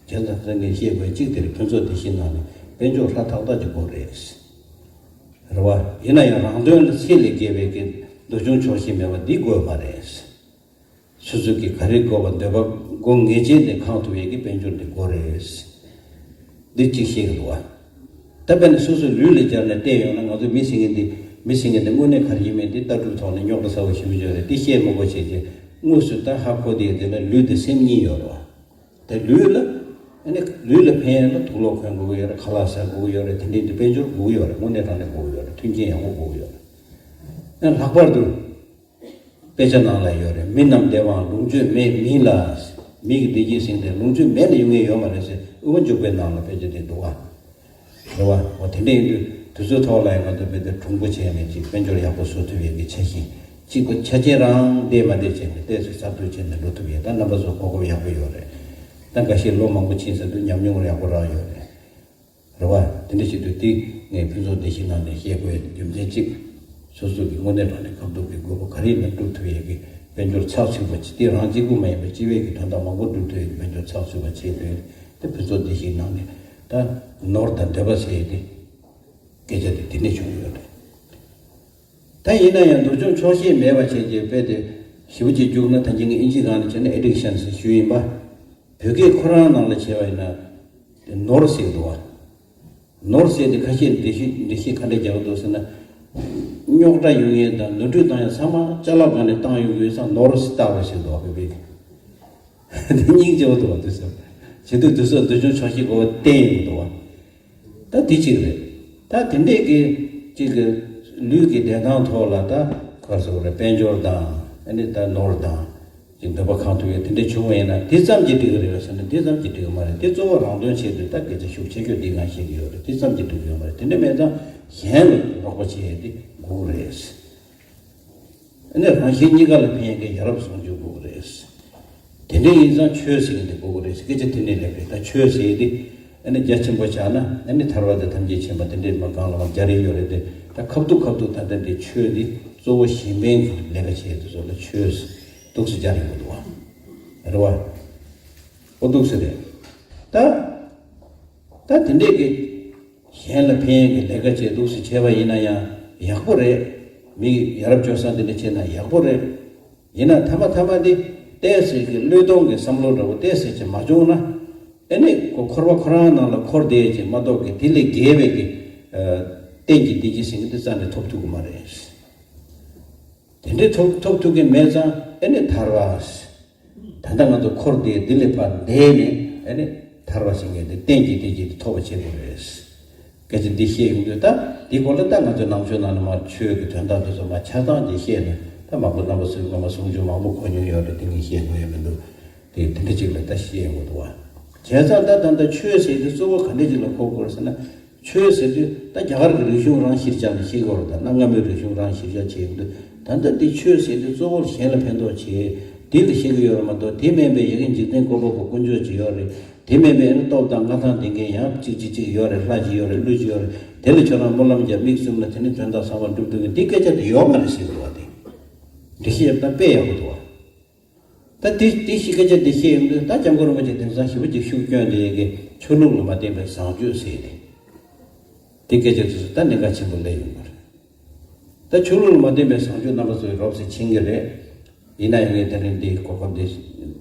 ཙང་ད་ངས་བཤད་དགོས་གཅིག་དེ་རེད། ཕུན་ཚོགས་སྡེ་བཞི་ནང་ནས་དཔལ་འབྱོར་ཧྲ་ཐག་ཐག་ཅིག་དགོས་རེད། རེད་བ། ཡིན་ན་ཡང་རང་དོན་ལ་ཆེད་ལས་བརྒལ་བའི་གི་འདོད་ཆུང་ཆོག་ཤེས་མེད་པ་འདི་དགོས་མ་རེད། སོ་སོ་གི་ག་རེ་དགོས་པ་འདོད་པ་དགོས་ངེས་ཅན་དེ་ཁེངས་ཐུབ་ཡས་ཀྱི་དཔལ་འབྱོར་འདི་དགོས་རེད། འདི་གཅིག་བཤད་གི་འདུག་བ། ད་དཔེར་ན་སོ་སོའི་ལུས་ལ་སྦྱར་ནས་བལྟས་ཡོང་ན། ང་ཚོ་མི་ཟེར་མཁན་འདི་མི་ཟེར་མཁན་འདི་དངོས་གནས་ག་རེ་ཡིན་མིན་འདི་ལྟ་གྲུབ་ཐོག་ནས་རྙོག་དྲ་ཚ་བོ་ཞེ་པོ་ཅིག་རེད། འདི་བཤད་མི་དགོས་བྱས་ཀྱི། དངོས་སུ་ད་ཧ་གོ་བསྡད་ཡས་འདི་ལ་ལུས་དང་སེམས་གཉིས་ཡོད་རེད་བ། དེ་ལུས་ལ། ཨ་ནི་ལུས་ལ་ཕན་ཡས་ལ་དུག་ལོག་གོན་དགོས་ཀྱི་ཡོད་རེད། ཁ་ལག་ཟ་དགོས་ཀྱི་ཡོད་རེད། དེ་འདྲའི་འདི་དཔལ་འབྱོར་དགོས་ཀྱི་ཡོད་རེད། དངོས་གནས་དྲང་གནས་དགོས་ཀྱི་ཡོད་རེད། མཐུན་རྐྱེན་ཡག་པོ་དགོས་ཀྱི་ཡོད་རེད། ཨ་ལྷག་པར་དུ་དཔེ་ཆ་ནང་ལ་ཡོད་རེད། མི་རྣམས་བདེ་བའང་ལོངས་སྤྱོད་མེད་མིན་ལ། མི་གི་བདེ་སྐྱིད་ཟེར་དེ་ལོངས་སྤྱོད་མེད་ན་ཡོང་ངེས་ཡོད་མ་རེད་ཟེར། དབུ་མ་འཇུག་པའི་ནང་ལ་དཔེ་ཆ་དེ་འདུག་བ། རེད་བ། འོ་དེ་འདྲ་ཡིན་དུས་དེ་ཚོའི་ཐོག་ལ་ཡང་ང་ཚོ་དཔེ་དེ་གྲུང་པོ་བྱས་ནས་ཅིག་དཔལ་འབྱོར་ཡག་པོ་བཟོ་ཐུབ་ཡས་ཀྱི་འཆར་གཞི་གཅིག་པ་ཆ་རྐྱེན་རང་བལྟས་མ་བལྟས་བྱས་ནས་ཏོག་ཙམ་གསར་གཏོད་བྱས་ནས་འགྲོ་ཐུབ་ཡས། ད་རྣམ་པ་ཚོ་གོ་སྐབས་ཡག་པོ་ཡོད་རེད། ད་འགའ་ཤས་ལོ་མང་པོ་ཕྱིན་ཚར་དུས་ཉམས་མྱོང་ཡག་པོ་རག་ཡོད་རེད། རེད་བ། དེ་འདྲ་བྱེད་དུས་དེ་ངས་ཕུན་ཚོགས་སྡེ་བཞི་ནང་ནས་བཤད་དགོས་ཡས་རྒྱུ་མཚན་གཅིག་སོ་སོ་གི་དངོས་གནས་དྲང་གནས་ཁ་ཐུག་གི་དགོས་པ་ག་རེ་ཡིན་ན་སྒྲུབ་ཐུབ་ཡས་ཀྱི་དཔལ་འབྱོར་ཚགས་ཚུད་པ་ཅིག་དེ་རང་གཅིག་པུ་མ་ཡིན་པར་སྤྱི་པའི་གི་དོན་དག་མང་པོ་སྒྲུབ་ཐུབ་ཡས་ཀྱི་དཔལ་འབྱོར་ཚགས་ཚུད་པ་བྱེད་དགོས་ཡས་དེ། ཕུན་ཚོགས་སྡེ་བཞིའི་ནང་ནས་ད་ནོར་དང་འདོད་པ་ཟེར་ཡས་དེ་སྐད་ཆ་དེ་དེ་ནས་བྱུང་ཡོད་རེད། ད་ཡིན་ན་ཡང་འདོད་ཆུང་ཆོག་ཤེས་མེད་པ་བྱས་རྗེས་དཔེ་དེ་ཞེ་པོ་ཅིག་རྒྱུགས་ན། ད་ཅི་ངས་ཨིན་ཇི་སྒང་ནས་བྱས་ན་ཨེ་ཌིག་ཤན་ཟེར་ཞུ་ཡིན་པ། བོད་སྐད་ཁོ་རང་ནང་ལ་བྱས་པ་ཡིན་ན་དེ་ནོར་ཟེར་འདུག་བ། ནོར་ཟེར་དེ་ཁ་ཤས་འགྲེལ་བཤད་འགྲེལ་བཤད་ག་འདྲ་རྒྱག་གི་འདུག་ཟེར་ན། རྙོག་དྲ་ཡོང་ཡས་དང་ནོར་འཁྲུལ་བཏང་ཡས་ཚང་མ་ཅ་ལག་སྒང་ནས་བཏང་ཡོང་གི་ཡོད་ཙང་ནོར་ཟེར་བཏགས་པ་ཟེར་འདུག་བ། བོད་པས་དེ་སྙིང་རྗེ་པོ་འདུག་བ། དེ་ཚོ་བྱེད་དུས་དེ་ཚོ་འདོད་ཆུང་ཆོག་ཤེས་དགོས་པ་གཏན་ཡིན་འདུག་བ། ད་དེ་གཅིག་རེད། ད་དེ་འདྲས་ཀྱི་གཅིག་གི་ལུས་ཀྱི་བདེ་ཐང་ཐོག་ལ་ད་ག་རེ་ཟེར་དགོས་རེད། དཔལ་འབྱོར་དང་ཨ་ནི་ད་ནོར་དང་ཅིག་འདོད་པ་ཁེངས་ཐུབ་ཡས་དེ་འདྲས་བྱུང་བ་ཡིན་ན་དེ་ཙམ་གྱིས་འགྲིག་གི་རེད་ཟེར་ན། དེ་ཙམ་གྱིས་འགྲིག་གི་མ་རེད། དེ་གཙོ་བོ་རང་དོན་ཆེད་དུ་ད་སྐད་ཆ་ཤུགས་ཆེ་ཤོས་འདི་སྒང་བཤད་ཀྱི་ཡོད་རེད། དེ་ཙམ་གྱིས་འགྲིག་གི་ཡོད་མ་རེད། དེ་འདྲ་མེད་ཙང་གཞན་ལ་རོགས་པ་བྱེད་ཡས་དེ་དགོས་རེད། ཨ་ནི་རང་གཞན་གཉིས་ཀ་ལ་ཕན་མཁན་ཡ་རབས་བཟང་སྤྱོད་དགོས་ཀྱི་རེད། དེ་འདྲ་ཡིན་ཙང་ཆོས་ཟེར་མཁན་དེ་དགོས་ཀྱི་རེད་ཟེར། སྐད་ཆ་དེ་ནས་སླེབས་རེད། ད་ཆོས་ཟེར་དེ་ཨ་ནི་རྒྱ་ཆེན་པོ་ཆགས་ན་ཨ་ནི་ཐར་པ་དང་ཐམས་ཅད་མཁྱེན་པ་དེ་འདྲའི་མ་གང་ལ་མ་རྒྱ་རེ་ཡོད་རེད་དེ། ད་ཁ་ཐུག་ཁ་ཐུག་ད་ལྟ་འདི་ཆོས་འདི་གཙོ་བོ་གཞན་ཕན་གྱི་ལས་ཀ་བྱེད་དེ་ཚོ་ལ་ཆོས་འདུག་སེ་སྦྱར་ཡོང་གི་འདུག་བ། རེད་བ། ཨོ་འདུག་སེ་རེད། ད་ད་དེ་འདྲས་ཀྱི་གཞན་ལ་ཕན་ཡས་ཀྱི་ལས་ཀ་བྱེད་འདུག་སེ་བྱས་པ་ཡིན་ན་ཡང་ཡག་པོ་རེད། མི་ཡ་རབས་སྤྱོད་བཟང་དེ་འདྲ་བྱས་ན་ཡག་པོ་རེད། ཡིན་ན་ཐ་མ་ཐ་མ་དེ་ཏོག་ཙམ་གྱི་བློས་གཏོང་གི་བསམ་བློ་འདྲ་བོ་ཏོག་ཙམ་ཅིག་མ་བྱུང་ན། ཨ་ནི་ཁོ་འཁོར་བ་ཁོ་རང་ནང་ལ་འཁོར་བསྡད་ཅིག་མ་གཏོགས་ཀྱི་དེ་ལས་བརྒལ་བའི་གི་ཨ་གཏན་གྱི་བདེ་སྐྱིད་ཟེར་མཁན་དེ་རྩ་ནས་ཐོབ་ཐུབ་ཀྱི་མ་རེད། དེ་འདྲའི་ཐོབ་ཐོབ་ཐུབ་ཀྱི་མེད་ཙང་ཨ་ནི་ཐར་བ། ད་ལྟ་ང་ཚོ་འཁོར་བསྡད་འདི་ལས་ཕར་འདས་ནས་ཨ་ནི་ཐར་བ་ཟེར་མཁན་དེ་གཏན་གྱི་བདེ་སྐྱིད་དེ་ཐོབ་པ་བྱེད་དགོས་རེད། སྐད་ཆ་འདི་བཤད་ཡོང་དུས་ད་འདི་སྐོར་ལ་ད་ང་ཚོ་ནང་ཆོས་ནང་ནས་མར་ཆོས་ཀྱི་དོན་དག་དེ་ཚོ་མར་ཆ་ཚང་ཅིག་བཤད་ན་ད་མང་པོ་རྣམ་པ་ཚོས་སྔོན་མ་གསུང་ཆོས་མང་པོ་གོ་མྱོང་ཡོད་རེད། དེ་ངས་བཤད་དགོས་ཡ་མི་འདུག་དེ་དེ་འདྲ་ཅིག་ལ་ད་བཤད་ཡོང་གི་འདུག་བ། བྱས་ཙང་ད་ད་ལྟ་ཆོས་ཟེར་དུས་གཙོ་བོ་ག་འདྲ་ཅིག་ལ་གོ་དགོས་རེད་ཟེར་ན། ཆོས་ཟེར་དུས་ད་རྒྱ་གར་གྱི་རིག་གཞུང་རང་གཞིར་བཞག་ནས་བཤད་ཀྱི་ཡོད་རེད། ད་གནའ་སྔ་མོའི་རིག་གཞུང་རང་གཞིར་བཞག་བྱས་ཡོང་དུས་ད་ལྟ་འདི་ཆོས་ཟེར་དུས་གཙོ་བོར་གཞན་ལ་ཕན་ཐོགས་བྱེད་དེ་ལ་བཤད་ཀྱི་ཡོད་རེད་མ་གཏོགས། དེ་མིན་པའི་ཡ་གི་འཇིག་རྟེན་བཀོད་པ་པོ་དཀོན་མཆོག་ཅིག་ཡོད་རེད། དེ་མིན་པའི་ཨ་ནི་སྟོབས་དང་མངའ་ཐང་ལྡན་མཁན་ཡང་གཅིག་གཅིག་གཅིག་ཡོད་རེད། ལྷ་གཅིག་ཡོད་རེད། ཀླུ་གཅིག་ཡོད་རེད། དེ་ལ་ཁྱོད་རང་སྨོན་ལམ་རྒྱབ་མིག་བཙུམ་ལ་དེ་ནི་དོན་དག་ཚང་མ་འགྲུབ་ཐུབ་ཀྱི་འདི་སྐད་ཆ་དེ་ཡོད་མ་རེད་ཟེར་གྱི་འདུག་བ། དེ་འདི་བཤད་ཡོད་ན་དཔེ་ཡག་པོ་འདུག་བ། ད་དེ་དེ་ཤི་སྐད་ཆ་དེ་བཤད་ཡོང་དུས་ད་སྐྱབས་མགོན་རིན་པོ་ཆེ་དེང་སང་ཞེ་པོ་ཅིག་ཤུགས་བསྐྱོན་བསྡད་ཡས་ཀྱི་ཆོས་ལུགས་ལ་མ་བརྟེན་པའི་བཟང་སྤྱོད་ཟེར་ཏེ། དེ་སྐད་ཆ་དེ་ཚོ་ད་གནད་འགག་ཆེན་པོ་སླེབས་ཡོང་གི་རེད། ད་ཆོས་ལུགས་ལ་མ་བརྟེན་པའི་བཟང་སྤྱོད་རྣམ་པ་ཚོ་ཡི་རོབ་ཙམ་ཕྱིན་གྱི་རེད། ཡིན་ན་ཡང་ངས་དེ་རིང་འདིའི་གོ་སྐབས་འདི་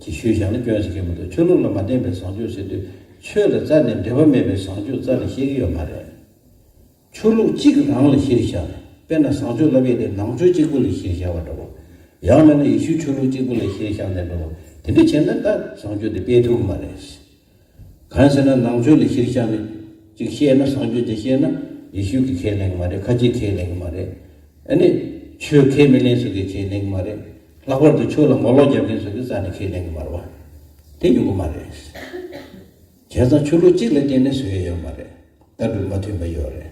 ཅིག་ཞུས་བཞག་ན་སྐྱོན་ཟེར་གྱི་མི་འདུག་ཆོས་ལུགས་ལ་མ་བརྟེན་པའི་བཟང་སྤྱོད་ཟེར་དུས་ཆོས་ལ་རྩ་ནས་འབྲེལ་བ་མེད་པའི་བཟང་སྤྱོད་རྩ་ནས་བཤད་ཀྱི་ཡོད་མ་རེད། ཆོས་ལུགས་གཅིག་རང་ལ་གཞིར་བཞག་ནས། དཔེར་ན་བཟང་སྤྱོད་ལབ་ཡས་དེ་ནང་ཆོས་གཅིག་པུ་ལ་གཞིར་བཞག་པ་འདྲ་བོ། ཡང་མིན་ན་ཡེ་ཤུའི་ཆོས་ལུགས་གཅིག་པུ་ལ་གཞིར་བཞག་ནས་འདྲ་བོ། དེ་འདྲ་བྱས་ན་ད་བཟང་སྤྱོད་དེ་སྤེལ་ཐུབ་ཀྱི་མ་རེད། གང་ཟེར་ན་ནང་ཆོས་ལ་གཞིར་བཞག་ནས་གཅིག་བཤད་ན། བཟང་སྤྱོད་ཅིག་བཤད་ན་ཡེ་ཤུ་གིས་ཁས་ལེན་གྱི་མ་རེད། ཁ་ཆེས་ཁས་ལེན་གྱི་མ་རེད། ཨ་ནི་ཆོས་ཁས་མི་ལེན་ཚོ་གིས་ཁས་ལེན་གྱི་མ་རེད། ལྷག་པར་དུ་ཆོས་ལ་ངོ་ལོག་རྒྱབ་མཁན་ཚོ་གིས་རྩ་ནས་ཁས་ལེན་གྱི་མ་རེད་བ། དེ་ཡོང་གི་མ་རེད། བྱས་ཙང་ཆོས་ལུགས་གཅིག་ལ་བརྟེན་ནས་བཟོས་ཡོད་མ་རེད། ལྟ་གྲུབ་མ་མཐུན་པ་ཡོད་རེད།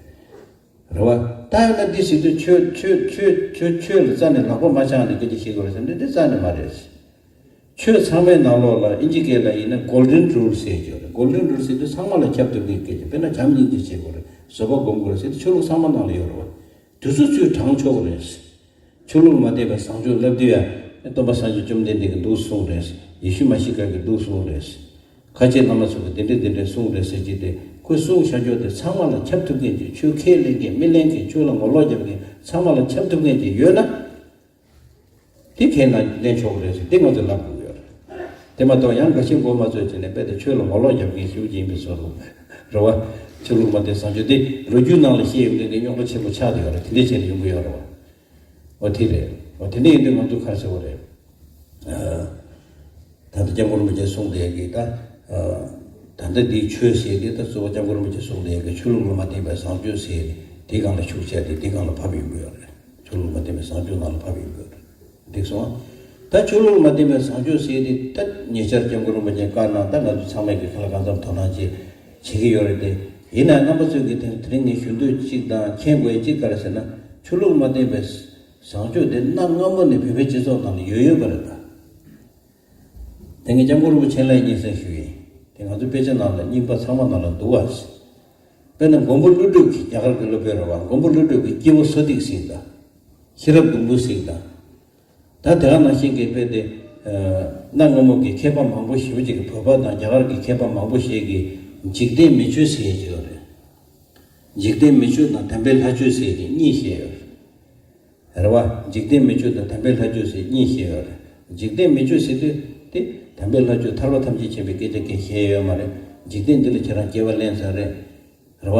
རེད་བ། ད་ཡང་ན་འདི་ཟེར་དུས་ཆོས་ཆོས་ཆོས་ཆོས་ཆོས་ལ་རྩ་ནས་ལག་པ་མ་འཆང་ནས་སྐད་ཆ་བཤད་དགོས་རེད་ཟེར་ན་འདི་རྩ་ནས་མ་རེད། ཆོས་ཚང་མའི་ནང་ལོགས་ལ་ཨིན་ཇི་སྐད་ལ་ཡིན་ན་Golden Rule ཟེར་གྱི་ཡོད་རེད། Golden Rule ཟེར་དུས་ཚང་མ་ལ་ཁྱབ་ཐུབ་མཁན་སྐད་ཆ། དཔེར་ན་བྱམས་སྙིང་རྗེ་བྱེད་དགོས་རེད། བཟོད་པ་སྒོམ་དགོས་རེད་ཟེར་དུས་ཆོས་ལུགས་ཚང་མ་ནང་ལ་ཡོད་རེད་བ། དེ་ཚོ་ཚུར་དྲངས་ཆོག་གི་རེད། ཆོས་ལུགས་ལ་མ་བརྟེན་པའི་བཟང་སྤྱོད་ལབ་དུས་ཡང་སྟོན་པ་སངས་རྒྱས་བཅོམ་ལྡན་འདས་ཀྱིས་འདུག་གསུངས་རེད། ཡེ་ཤུ་མ་ཤི་ཀ་གིས་འདུག་གསུངས་རེད། ཁ་ཆེ་བླ་མ་ཚོ་གིས་འདི་འདྲས་འདི་འདྲས་གསུངས་རེད་ཟེར་གྱི་དེ་ཁོས་གསུངས་བཞག་རྒྱུ་དེ་ཚང་མ་ལ་ཁྱབ་ཐུབ་མཁན་གྱི། ཆོས་ཁས་ལེན་མཁན་མི་ལེན་མཁན་ཆོས་ལ་ངོ་ལོག་རྒྱབ་མཁན་ཚང་མ་ལ་ཁྱབ་ཐུབ་མཁན་གྱི་ཡོད་ན། དེ་ཁས་ལེན་ཆོག་གི་རེད་ཟེར་དེ་ང་ཚོས་ལབ་དགོས་ཡོད་རེད། དེ་མ་གཏོགས་ཡང་འགའ་ཤས་མགོ་མ་ཚོས་བྱས་ནས་རྦད་དེ་ཆོས་ལ་ངོ་ལོག་རྒྱབ་མཁན་ཞེ་པོ་ཅིག་ཡིན་པའི་བཟོ་འདུག་རེད་བ། ཆོས་ལུགས་མ་བརྟེན་བཟང་སྤྱོད་དེ་ལོ་རྒྱུས་ནང་ལ་བཤད་ཡོང་དུས་དེ་རྙོག་དྲ་ཆེན་པོ་ཆགས་བསྡད་ཡོད་རེད། དེ་འདྲས་བྱས་ནས་ཡོང་གི་ཡོད་རེད་བ། འོ་དེ་རེད། འོ་དེ་འདྲས་ཡིན་དུས་ང་ཚོ་ག་རེ་ཟེར་དགོས་རེད། ད་ལྟ་སྐྱབས་མགོན་རིན་པོ་ཆེས་གསུངས་བསྡད་ཀྱི་ད། ད་ལྟ་འདིའི་ཆོས་ཟེར་དེ་ད་གཙོ་བོ་སྐྱབས་མགོན་རིན་པོ་ཆེས་གསུངས་བསྡད་ཀྱི་ཆོས་ལུགས་ལ་མ་བརྟེན་པའི་བཟང་སྤྱོད་ཟེར་དེ་སྒང་ལ་ཤུགས་བྱས་ཏེ་དེ་སྒང་ལ་ཕབ་ཡོང་གི་ཡོད་རེད། ཆོས་ལུགས་ལ་མ་བརྟེན་པའི་བཟང་སྤྱོད་ནང་ལ་ཕབ་ཡོང་གི་ཡོད་རེད། འགྲིག་སོང་། ད་ཆོས་ལུགས་ལ་མ་བརྟེན་པའི་བཟང་སྤྱོད་ཟེར་དེ་ད་ཉེ་ཆར་སྐྱབས་མགོན་རིན་པོ་ཆེས་བཀའ་གནང་། ད་ང་ཚོ་ཚང་མས་ཀྱི་ཁ་ལ་གང་འཚམ་དོ་སྣང་བྱེད་བྱེད་ཀྱི་ཡོད་རེད་དེ། ཡིན་ནའང་རྣམ་པ་ཚོས་ཀྱི་དེ་དེ་རིང་ངས་ཞུ་འདོད་གཅིག་དང་མཁྱེན་དགོས་གཅིག་ག་རེ་ཟེར་ན། ཆོས་ལུགས་ལ་མ་བརྟེན་པའི་བཟང་སྤྱོད་དེ་གནའ་སྔ་མོ་ནས་བོད་པའི་སྤྱི་ཚོགས་ནང་ལ་ཡོད་ཡོད་པ་རེད་ད། དེ་ངས་སྐྱབས་མགོན་རིན་པོ་ཆེ་ལ་སྙན་སེང་ཞུ་ཡིན། དེ་ང་ཚོ་དཔེ་ཆ་ནང་ལ་རྙིང་པ་ཚང་མ་ནང་ལ་འདུག་བ། དཔེར་ན་མགོན་པོ་ཀླུ་སྒྲུབ་ཀྱི་རྒྱ་གར་གྱི་སློབ་དཔོན་རེད་བ། མགོན་པོ་ཀླུ་སྒྲུབ་ཀྱི་སྐྱེས་བུ་སོ་ཏིག་ཟེར་དང་། ཤེས་རབ་ཟླུམ་པོ་ཟེར་དང་། ད་དེ་ག་ནང་བཞིན་གྱི་དཔེ་དེ། གནའ་སྔ་མོ་གི་མཁས་པ་མང་པོ་ཞེ་པོ་ཅིག་གིས་བོད་པ་དང་རྒྱ་གར་གྱི་མཁས་པ་མང་པོ་ཞིག་གིས་འཇིག་རྟེན་མི་ཆོས་ཟེར་གྱི་ཡོད་རེད། འཇིག་རྟེན་མི་ཆོས་དང་དམ་པའི་ལྷ་ཆོས་ཟེར་གྱི་གཉིས་བཤད་ཡོད་རེད། རེད་བ། འཇིག་རྟེན་མི་ཆོས་དང་དམ་པའི་ལྷ་ཆོས་ཟེར་གཉིས་བཤད་ཡོད་རེད། འཇིག་རྟེན་མི་ཆོས་ཟེར་དུས་དེ་དམ་པའི་ལྷ་ཆོས་ཐར་པ་ཐམས་ཅད་མཁྱེན་པའི་སྐད་ཆ་གང་བཤད་ཡོད་མ་རེད། འཇིག་རྟེན་འདི་ལ་ཁྱེད་རང་སྐྱེ་བ་ལེན་ས་རེད། རེད་བ།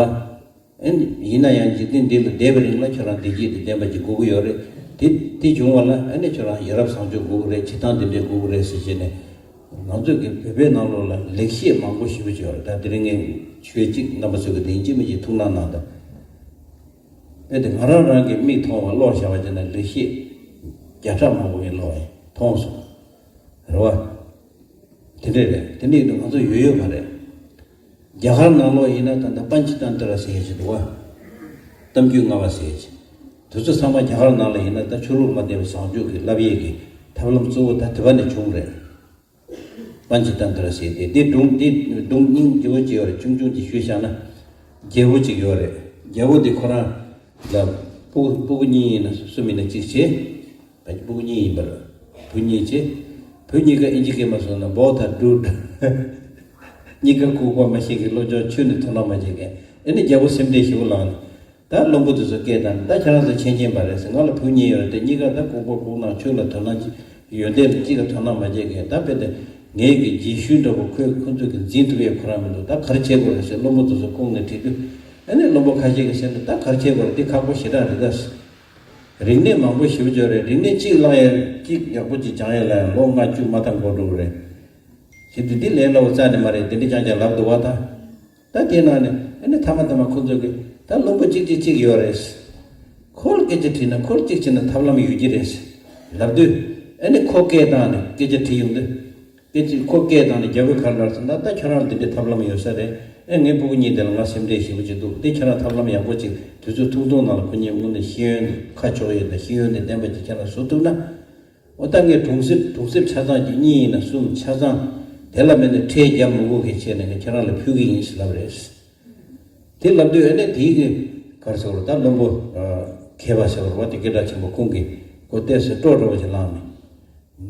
ཨེ་ནི་ཡིན་ན་ཡང་འཇིག་རྟེན་འདི་ལ་བསྡད་པའི་རིང་ལ་ཁྱོད་རང་བདེ་སྐྱིད་དང་ལྡན་པ་ཅིག་དགོས་ཀྱི་ཡོད་རེད། དེ་དེ་བྱུང་བ་ལ་ཨེ་ནི་ཁྱོད་རང་ཡ་རབས་བཟང་སྤྱོད་དགོས་ཀྱི་རེད། བྱེད་སྟངས་འདི་འདྲས་དགོས་ཀྱི་རེད་ཟེར་བྱས་ནས། ང་ཚོས་ཀྱི་བོད་པའི་ནང་ལོགས་ལ་ལེགས་བཤད་མང་པོ་ཞེ་པོ་ཅིག་ཡོད་རེད། ད་དེ་རིང་ངས་ཆོས་གཅིག་རྣམ་པ་ཚོས་ཀྱི་དེ་ཡིན་གཅིག་མིན་གཅིག་ཐུགས་སྣང་གནང་དང་། དཔེ་དེ་ང་རང་རང་གི་མིག་མཐོང་བ་ཀློག་བཞག་པ་བྱས་ན་ལེགས་བཤད་བརྒྱ་ཕྲག་མང་པོ་ངས་ཀློག་ཡིན། མཐོང་སོང་། རེད་བ། དེ་འདྲས་རེད། དེ་འདྲས་ཡིན་དུས་ང་ཚོ་ཡོད་ཡོད་མ་རེད། རྒྱ་གར་ནང་ལོགས་ཡིན་ན་ད་ལྟ་པཎ་ཆི་ཏན་ཏྲ་ཟེར་ཡ་ཞིག་འདུག་བ། གཏམ་རྒྱུད་ལྔ་པ་ཟེར་ཡ་ཞིག་དེ་ཚོ་ཚང་མ་རྒྱ་གར་ནང་ལ་ཡིན་ན་ད་ཆོས་ལུགས་མ་བརྟེན་པའི་བཟང་སྤྱོད་ཀྱི་བསླབ་ཡས་ཀྱི་ཐབས་ལམ་གཙོ་བོ་ད་དེ་བ་ནས་བྱུང་རེད། པཎ་ཆི་ཏན་ཏྲ་ཟེར་ཏེ་དེ་སྒྲུང་དེ་སྒྲུང་སྙིང་རྗེ་བོ་ཅིག་ཡོད་རེད། ཆུང་ཆུང་ཅིག་ཞུས་བཞག་ན། རྒྱལ་པོ་ཅིག་ཡོད་རེད། རྒྱལ་པོ་དེ་ཁོ་རང་ལ་སྤུ་སྤུ་གུ་གཉིས་ཡིན་ན་སུ་མིན་ན་གཅིག་བྱས། ད་སྤུ་གུ་གཉིས་ཡིན་པར། བུ་གཉིས་བྱས། བུ་གཉིས་ཀ་ཨིན་ཇི་སྐད་མ་སོང་ན་བོ་ད་འབྲུག་གཉིས་ཀ་ལྐུགས་པ་མ་ཤེས་ཀྱི་སློབ་སྦྱོང་ཆུང་ནས་དོ་སྣང་མ་བྱེད་མཁན། ཨེ་ནི་རྒྱལ་པོ་སེམས་ཁྲལ་ཞེ་པོ་ལངས་ནས། ད་བློན་པོ་དེ་ཚོ་སྐད་བཏང་ནས། ད་ཁྱེད་རང་ཚོ་མཁྱེན་མཁྱེན་པ་རེད་ཟེར། ང་ལ་བུ་གཉིས་ཡོད་རེད་དེ། གཉིས་ཀ་ད་ལྐུགས་པ་ལྐུགས་ནག་ཆོས་ལ་དོ་སྣང་ཅི་ཡོན་ཏན་གཅིག་ལ་དོ་སྣང་མ་བྱེད་མཁན། ད་དཔེ་དེ་ངའི་གི་རྗེས་ཤུལ་འདྲ་པོ་ཁོས་ཁོ་ཚོས་གི་འཛིན་ཐུབ་ཡས་ཁོ་རང་མི་འདུག་ད་ག་རེ་བྱེད་དགོས་རེད་ཟེར་བློན་པོ་དེ་ཚོ་ཁོང་ནས་དྲིས་དུས། ཨ་ནི་བློན་པོ་ཁ་ཤས་ཀྱིས་ཟེར་ན། ད་ག་རེ་བྱེད་དགོས་རེད། དེ་ཁག་པོ་ཞེ་དྲག་རེད་ད། རིག་གནས་མང་པོ་ཞེ་པོ་ཅིག་ཡོད་རེད། རིག་གནས་གཅིག་བསླང་ཡས་གཅིག་ཡག་པོ་ཅིག་སྦྱང་ཡས་ལ་ཡང་ལོ་ལྔ་བཅུ་མ་མཐའ་འགོར་འགྲོ་གི་རེད། ཞེས་དེ་འདི་ལས་སླ་བོ་རྩ་ནས་མ་རེད། དེ་འདྲ་རྐྱང་རྐྱང་ལབ་འདུག་བ་ད། ད་དེ་ནང་ནས་ཨ་ནི་མཐའ་མ་མཐའ་མ་ཁོ་ཚོ་གིས་ད་བློན་པོ་གཅིག་གཅིག་གཅིག་ཡོད་རེད། ཁོ་ལ་སྐད་ཆ་དྲིས་ན་ཁོ་ལ་གཅིག་བྱས་ན་ཐབས་ལམ་ཡོད་ཀྱི་རེད་ལབ་དུས། ཨ་ནི་ཁོ་སྐད་བཏང་ནས་སྐད་ཆ་དྲིས་ཡོང་དུས། སྐད་ཆ་ཁོ་སྐད་བཏང་ནས་རྒྱལ་པོས་ག་རེ་ལབ་ཟེར་ན། ད་ཁྱོད་རང་ལ་འདི་འདྲའི་ཐབས་ལམ་ཡོད་ས་རེད། ཨེ་ངའི་སྤུ་གུ་གཉིས་དེ་ལ་ང་སེམས་ཁྲལ་ཞེ་པོ་ཅིག་འདུག་དེ་ཁྱེད་རང་ཐབས་ལམ་ཡག་པོ་ཅིག་དུས་ཚོད་ཐུང་ཐུང་ནང་ལ་ཁོ་གཉིས་དངོས་གནས་ཤེས་ཡོན་ཁ་ཕྱོགས་ཡས་དང་ཤེས་ཡོན་དང་ལྡན་པ་ཅིག་ཁྱེད་རང་བཟོ་ཐུབ་ན། འོ་ད་ངས་གྲོང་གསེབ་གྲོང་གསེབ་ཆ་ཚང་གི་གཉིས་ཡིན་ན་གསུམ་ཆ་ཚང་དེ་ལ་མེད་ན་ཁྲལ་རྒྱབ་མི་དགོས་མཁན་བྱས་ནས་ངས་ཁྱེད་རང་ལ་ཕུལ་གི་ཡིན་ཟེར་ལབ་རེད། དེ་ལབ་དུས་ཨ་ནི་དེའི་གི་ག་རེ་ཟེར་དགོས་རེད། ད་བློན་པོ་མཁས་པ་ཟེར་བ་རེད་བ། དེ་སྐད་གྲགས་ཆེན་པོ་ཁོང་གིས་ཁོ་བལྟས་ཟེར་སྤྲོ་འདྲ་བོ་ཞིག་བླངས་ནས།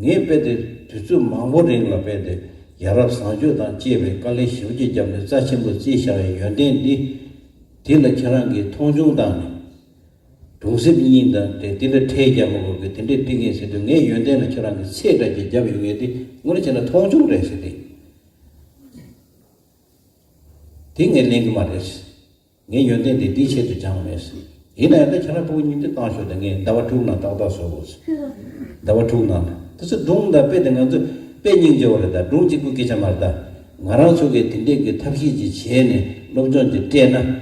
ངས་དཔེ་དེ་དུས་ཚོད་མང་པོ་རིང་ལ་དཔེ་དེ་ཡ་རབས་བཟང་སྤྱོད་དང་བཅས་པའི་དཀའ་ལས་ཞེ་པོ་ཅིག་བརྒྱབ་ནས་རྩ་ཆེན་པོ་བརྩིས་བཞག་པའི་ཡོན་ཏན་འདི། དེ་ལ་ཁྱེད་རང་གིས་མཐོང་ཆུང་བཏང་ནས། གྲོང་གསེབ་གཉིས་དང་དེ་དེ་ལ་ཁྲལ་རྒྱག་མི་དགོས་གི་དེ་འདྲས་སྤྲད་མཁན་ཟེར་དུས། ངའི་ཡོན་ཏན་ལ་ཁྱེད་རང་གིས་ཚད་འདྲ་ཅིག་བརྒྱབ་ཡོང་ཡས་དེ་དངོས་གནས་བྱས་ན་མཐོང་ཆུང་རེད་ཟེར་ཏེ། དེ་ངས་ལེན་གི་མ་རེད། ངའི་ཡོན་ཏན་དེ་འདིའི་ཆེད་དུ་སྦྱངས་མེད་ཟེར། ཡིན་ན་ཡང་ད་ཁྱེད་རང་སྤུ་གུ་གཉིས་འདི་བཏང་ཤོག་ད་ངས་ཟླ་བ་དྲུག་ནང་ཏག་ཏག་བཟོ་དགོས་ཟེར། ཟླ་བ་དྲུག་ནང་ལ་དེ་ཚོ་སྒྲུང་དང་དཔེ་དེ་ང་ཚོ་དཔེ་སྙིང་རྗེ་བོ་རེད། ད་སྒྲུང་གཅིག་པུ་སྐད་ཆ་མ་རེད། ད་ང་རང་ཚོ་གིས་དེ་འདྲས་ཀྱི་ཐབས་ཤེས་ཅིག་བྱས་ནས་སློབ་སྦྱོང་ཅིག་སྤྲད་ན།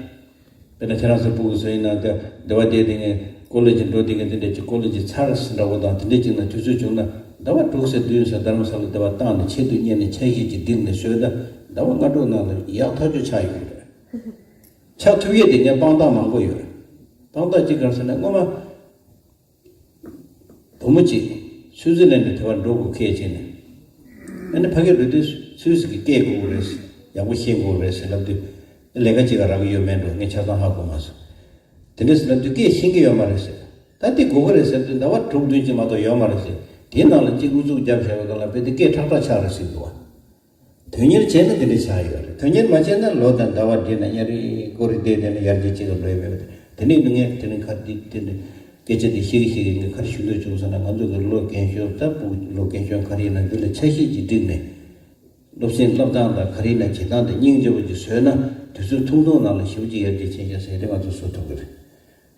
དཔེར་ན་ཁྱེད་རང་ཚོ་སྤུ་གུ་ཚོ་ཡིན་ན་ད་སྡེ་བ་དེ་དེ་ངས་ཀོ་ལེ་ཇི་འགྲོ་དེ་ངས་དེ་འདྲས་ཀྱི་ཀོ་ལེ་ཇི་ཚར་ཟིན་འདྲ་བོ་དང་དེ་འདྲས་ཅིག་ན་དུས་ཚོད་བྱུང་ན། ཟླ་བ་དྲུག་ཙམ་བདུན་ཙམ་རྡ་རམ་ས་ལ་སྡེ་བ་བཏང་ནས་ཆེད་དུ་གཉེར་ནས་འཆར་གཞི་ཅིག་བསྒྲིགས་ནས་བཟོས་ན། ཟླ་བ་ལྔ་དྲུག་ནང་ལ་ཡག་ཐག་ཆོད་ཆགས་ཡོང་གི་རེད། ཆགས་ཐུབ་ཡས་དེ་ངས་དཔང་རྟགས་མང་པོ་ཡོད། དཔང་རྟགས་གཅིག་ག་རེ་ཟེར་ན། སྔོན་མ་བུ་མོ་གཅིག་སུའུ་ཙི་ལན་ཌི་དེ་བར་འགྲོ་དགོས་ཁེལ་བྱས་ནས། ཨ་ནི་ཕ་གིར་འགྲོ་དུས་སུད་སི་གི་སྐད་གོ་དགོས་རེད། ཡག་པོ་ཤེས་དགོས་རེད་ཟེར་ལབ་དུས། ལས་ཀ་གཅིག་ག་རག་གི་ཡོད་མེད་འགྲོ། ངས་ཆ་ཚང་ཧ་གོ་མ་སོང་། དེ་འདྲ་ཟེར་ལབ་དུས་སྐད་ཤེས་ཀྱི་ཡོད་མ་རེད་ཟེར། ད་དེ་དགོས་ཀྱི་རེད་ཟེར་དུས་ཟླ་བ་དྲུག་བདུན་ཅིག་མ་གཏོགས་ཡོད་མ་རེད་ཟེར། དེའི་ནང་ལ་གཅིག་ཨུ་ཚུགས་རྒྱབ་བཞག་པའི་སྒང་ལ་དཔེ་དེ་སྐད་ཁྲག་ཁྲག་ཆགས་རེད་ཟེར་འདུག་བ། དོན་གཉེར་བྱས་ན་དེ་འདྲ་ཆགས་ཡོད་རེད། དོན་གཉེར་མ་བྱས་ན་ལོ་དང་ཟླ་བ་བསྒྲིལ་ན་ཉ་རིགས་ཀོ་རིགས་བསྡད་བསྡད་ན་ཡར་རྒྱས་ཅིག་ལ་འགྲོ་ཡི་མེད་པ། དེ་ནས་ངས་དེ་རིང་ཁ་དེ་དེ་འདྲ་སྐད་ཆ་དེ་བཤད་ཀྱི་བཤད་ཀྱི་ངས་ག་རེ་ཞུ་འདོད་བྱུང་ཟེར་ན། ང་ཚོ་གི་ལོ་རྒན་གཞོན་ད་ཕྲུ་གུ་ལོ་རྒན་གཞོན་ག་རེ་ཡིན་ན་འདི་ལ་ཆ་ཤས་ཅིག་བསྒྲིགས་ནས། སློབ་ཚན་བསླབ་སྟངས་དང་ག་རེ་ཡིན་ན་བྱེད་སྟངས་དེ་སྙིང་རྗེ་པོ་ཅིག་བཟོས་ན། དུས་ཚོད་ཐུང་ཐུང་ནང་ལ་ཞེ་པོ་ཅིག་ཡར་རྒྱས་ཕྱིན་ཤག་ཟེར་དེ་ང་ཚོ་བཟོ་ཐུབ་ཀྱི་རེད།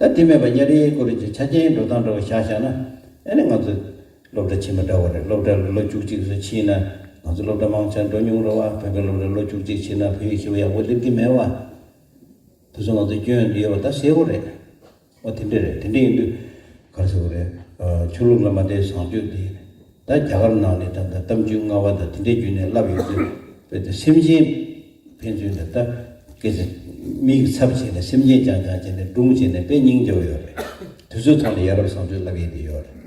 ད་དེ་མེད་པ་ཉ་རིགས་ཀོ་རིགས་ཀྱི་ཆ་རྐྱེན་འགྲོ་སྟངས་འདྲ་བ་བཞག་བཞག་ན། ཨ་ནི་ང་ཚོ་སློབ་གྲྭ་ཕྱིན་པ་འདྲ་བོ་རེད། སློབ་གྲྭ་ལོ་བཅུ་གཅིག་ཙམ་ཕྱིན་ན། ང་ཚོ་སློབ་གྲྭ་མང་ཆེ་འགྲོ་མྱོང་རེད་བ། བོད་པའི་སློབ་གྲྭ་ལོ་བཅུ་གཅིག་ཕྱིན་ན་བོད་ཡིག་ཞེ་པོ་ཡག་པོ་སླེབས་ཀྱི་མེད་བ། དེ་ཚོ་ང་ཚོ་སྐྱོན་འདི་ཡོད་པ་ད་གསལ་པོ་རེད། འོ་དེ་འདྲ་རེད། དེ་འདྲ་ཡིན་དུས་ག་རེ་ཟེར་དགོས་རེད། ཨ། ཆོས་ལུགས་ལ་མ་དད་བཟང་སྤྱོད་དེ། ད་རྒྱ་གར་ནང་ནས་ད་ད་གཏམ་རྒྱུད་ལྔ་པ་དང་དེ་འདྲའི་བརྒྱུད་ནས་བསླབས་ཡོད་དུས། དཔེ་དེ་སེམས་ཅན་ཕན་ཚུན་དེ་ད་སྐད་ཆ་མིག་གི་ཚབ་བྱས་ནས་སེམས་ཅན་རྐྱང་རྐྱང་བྱས་ནས་སྒྲུང་བྱས་ནས་དཔེ་སྙིང་རྗེ་པོ་ཡོད་རེད། དུས་ཚོད་ཐོག་ལ་ཡ་རབས་བཟང་སྤྱོད་བསླབ་ཡས་དེ་ཡོད་རེད།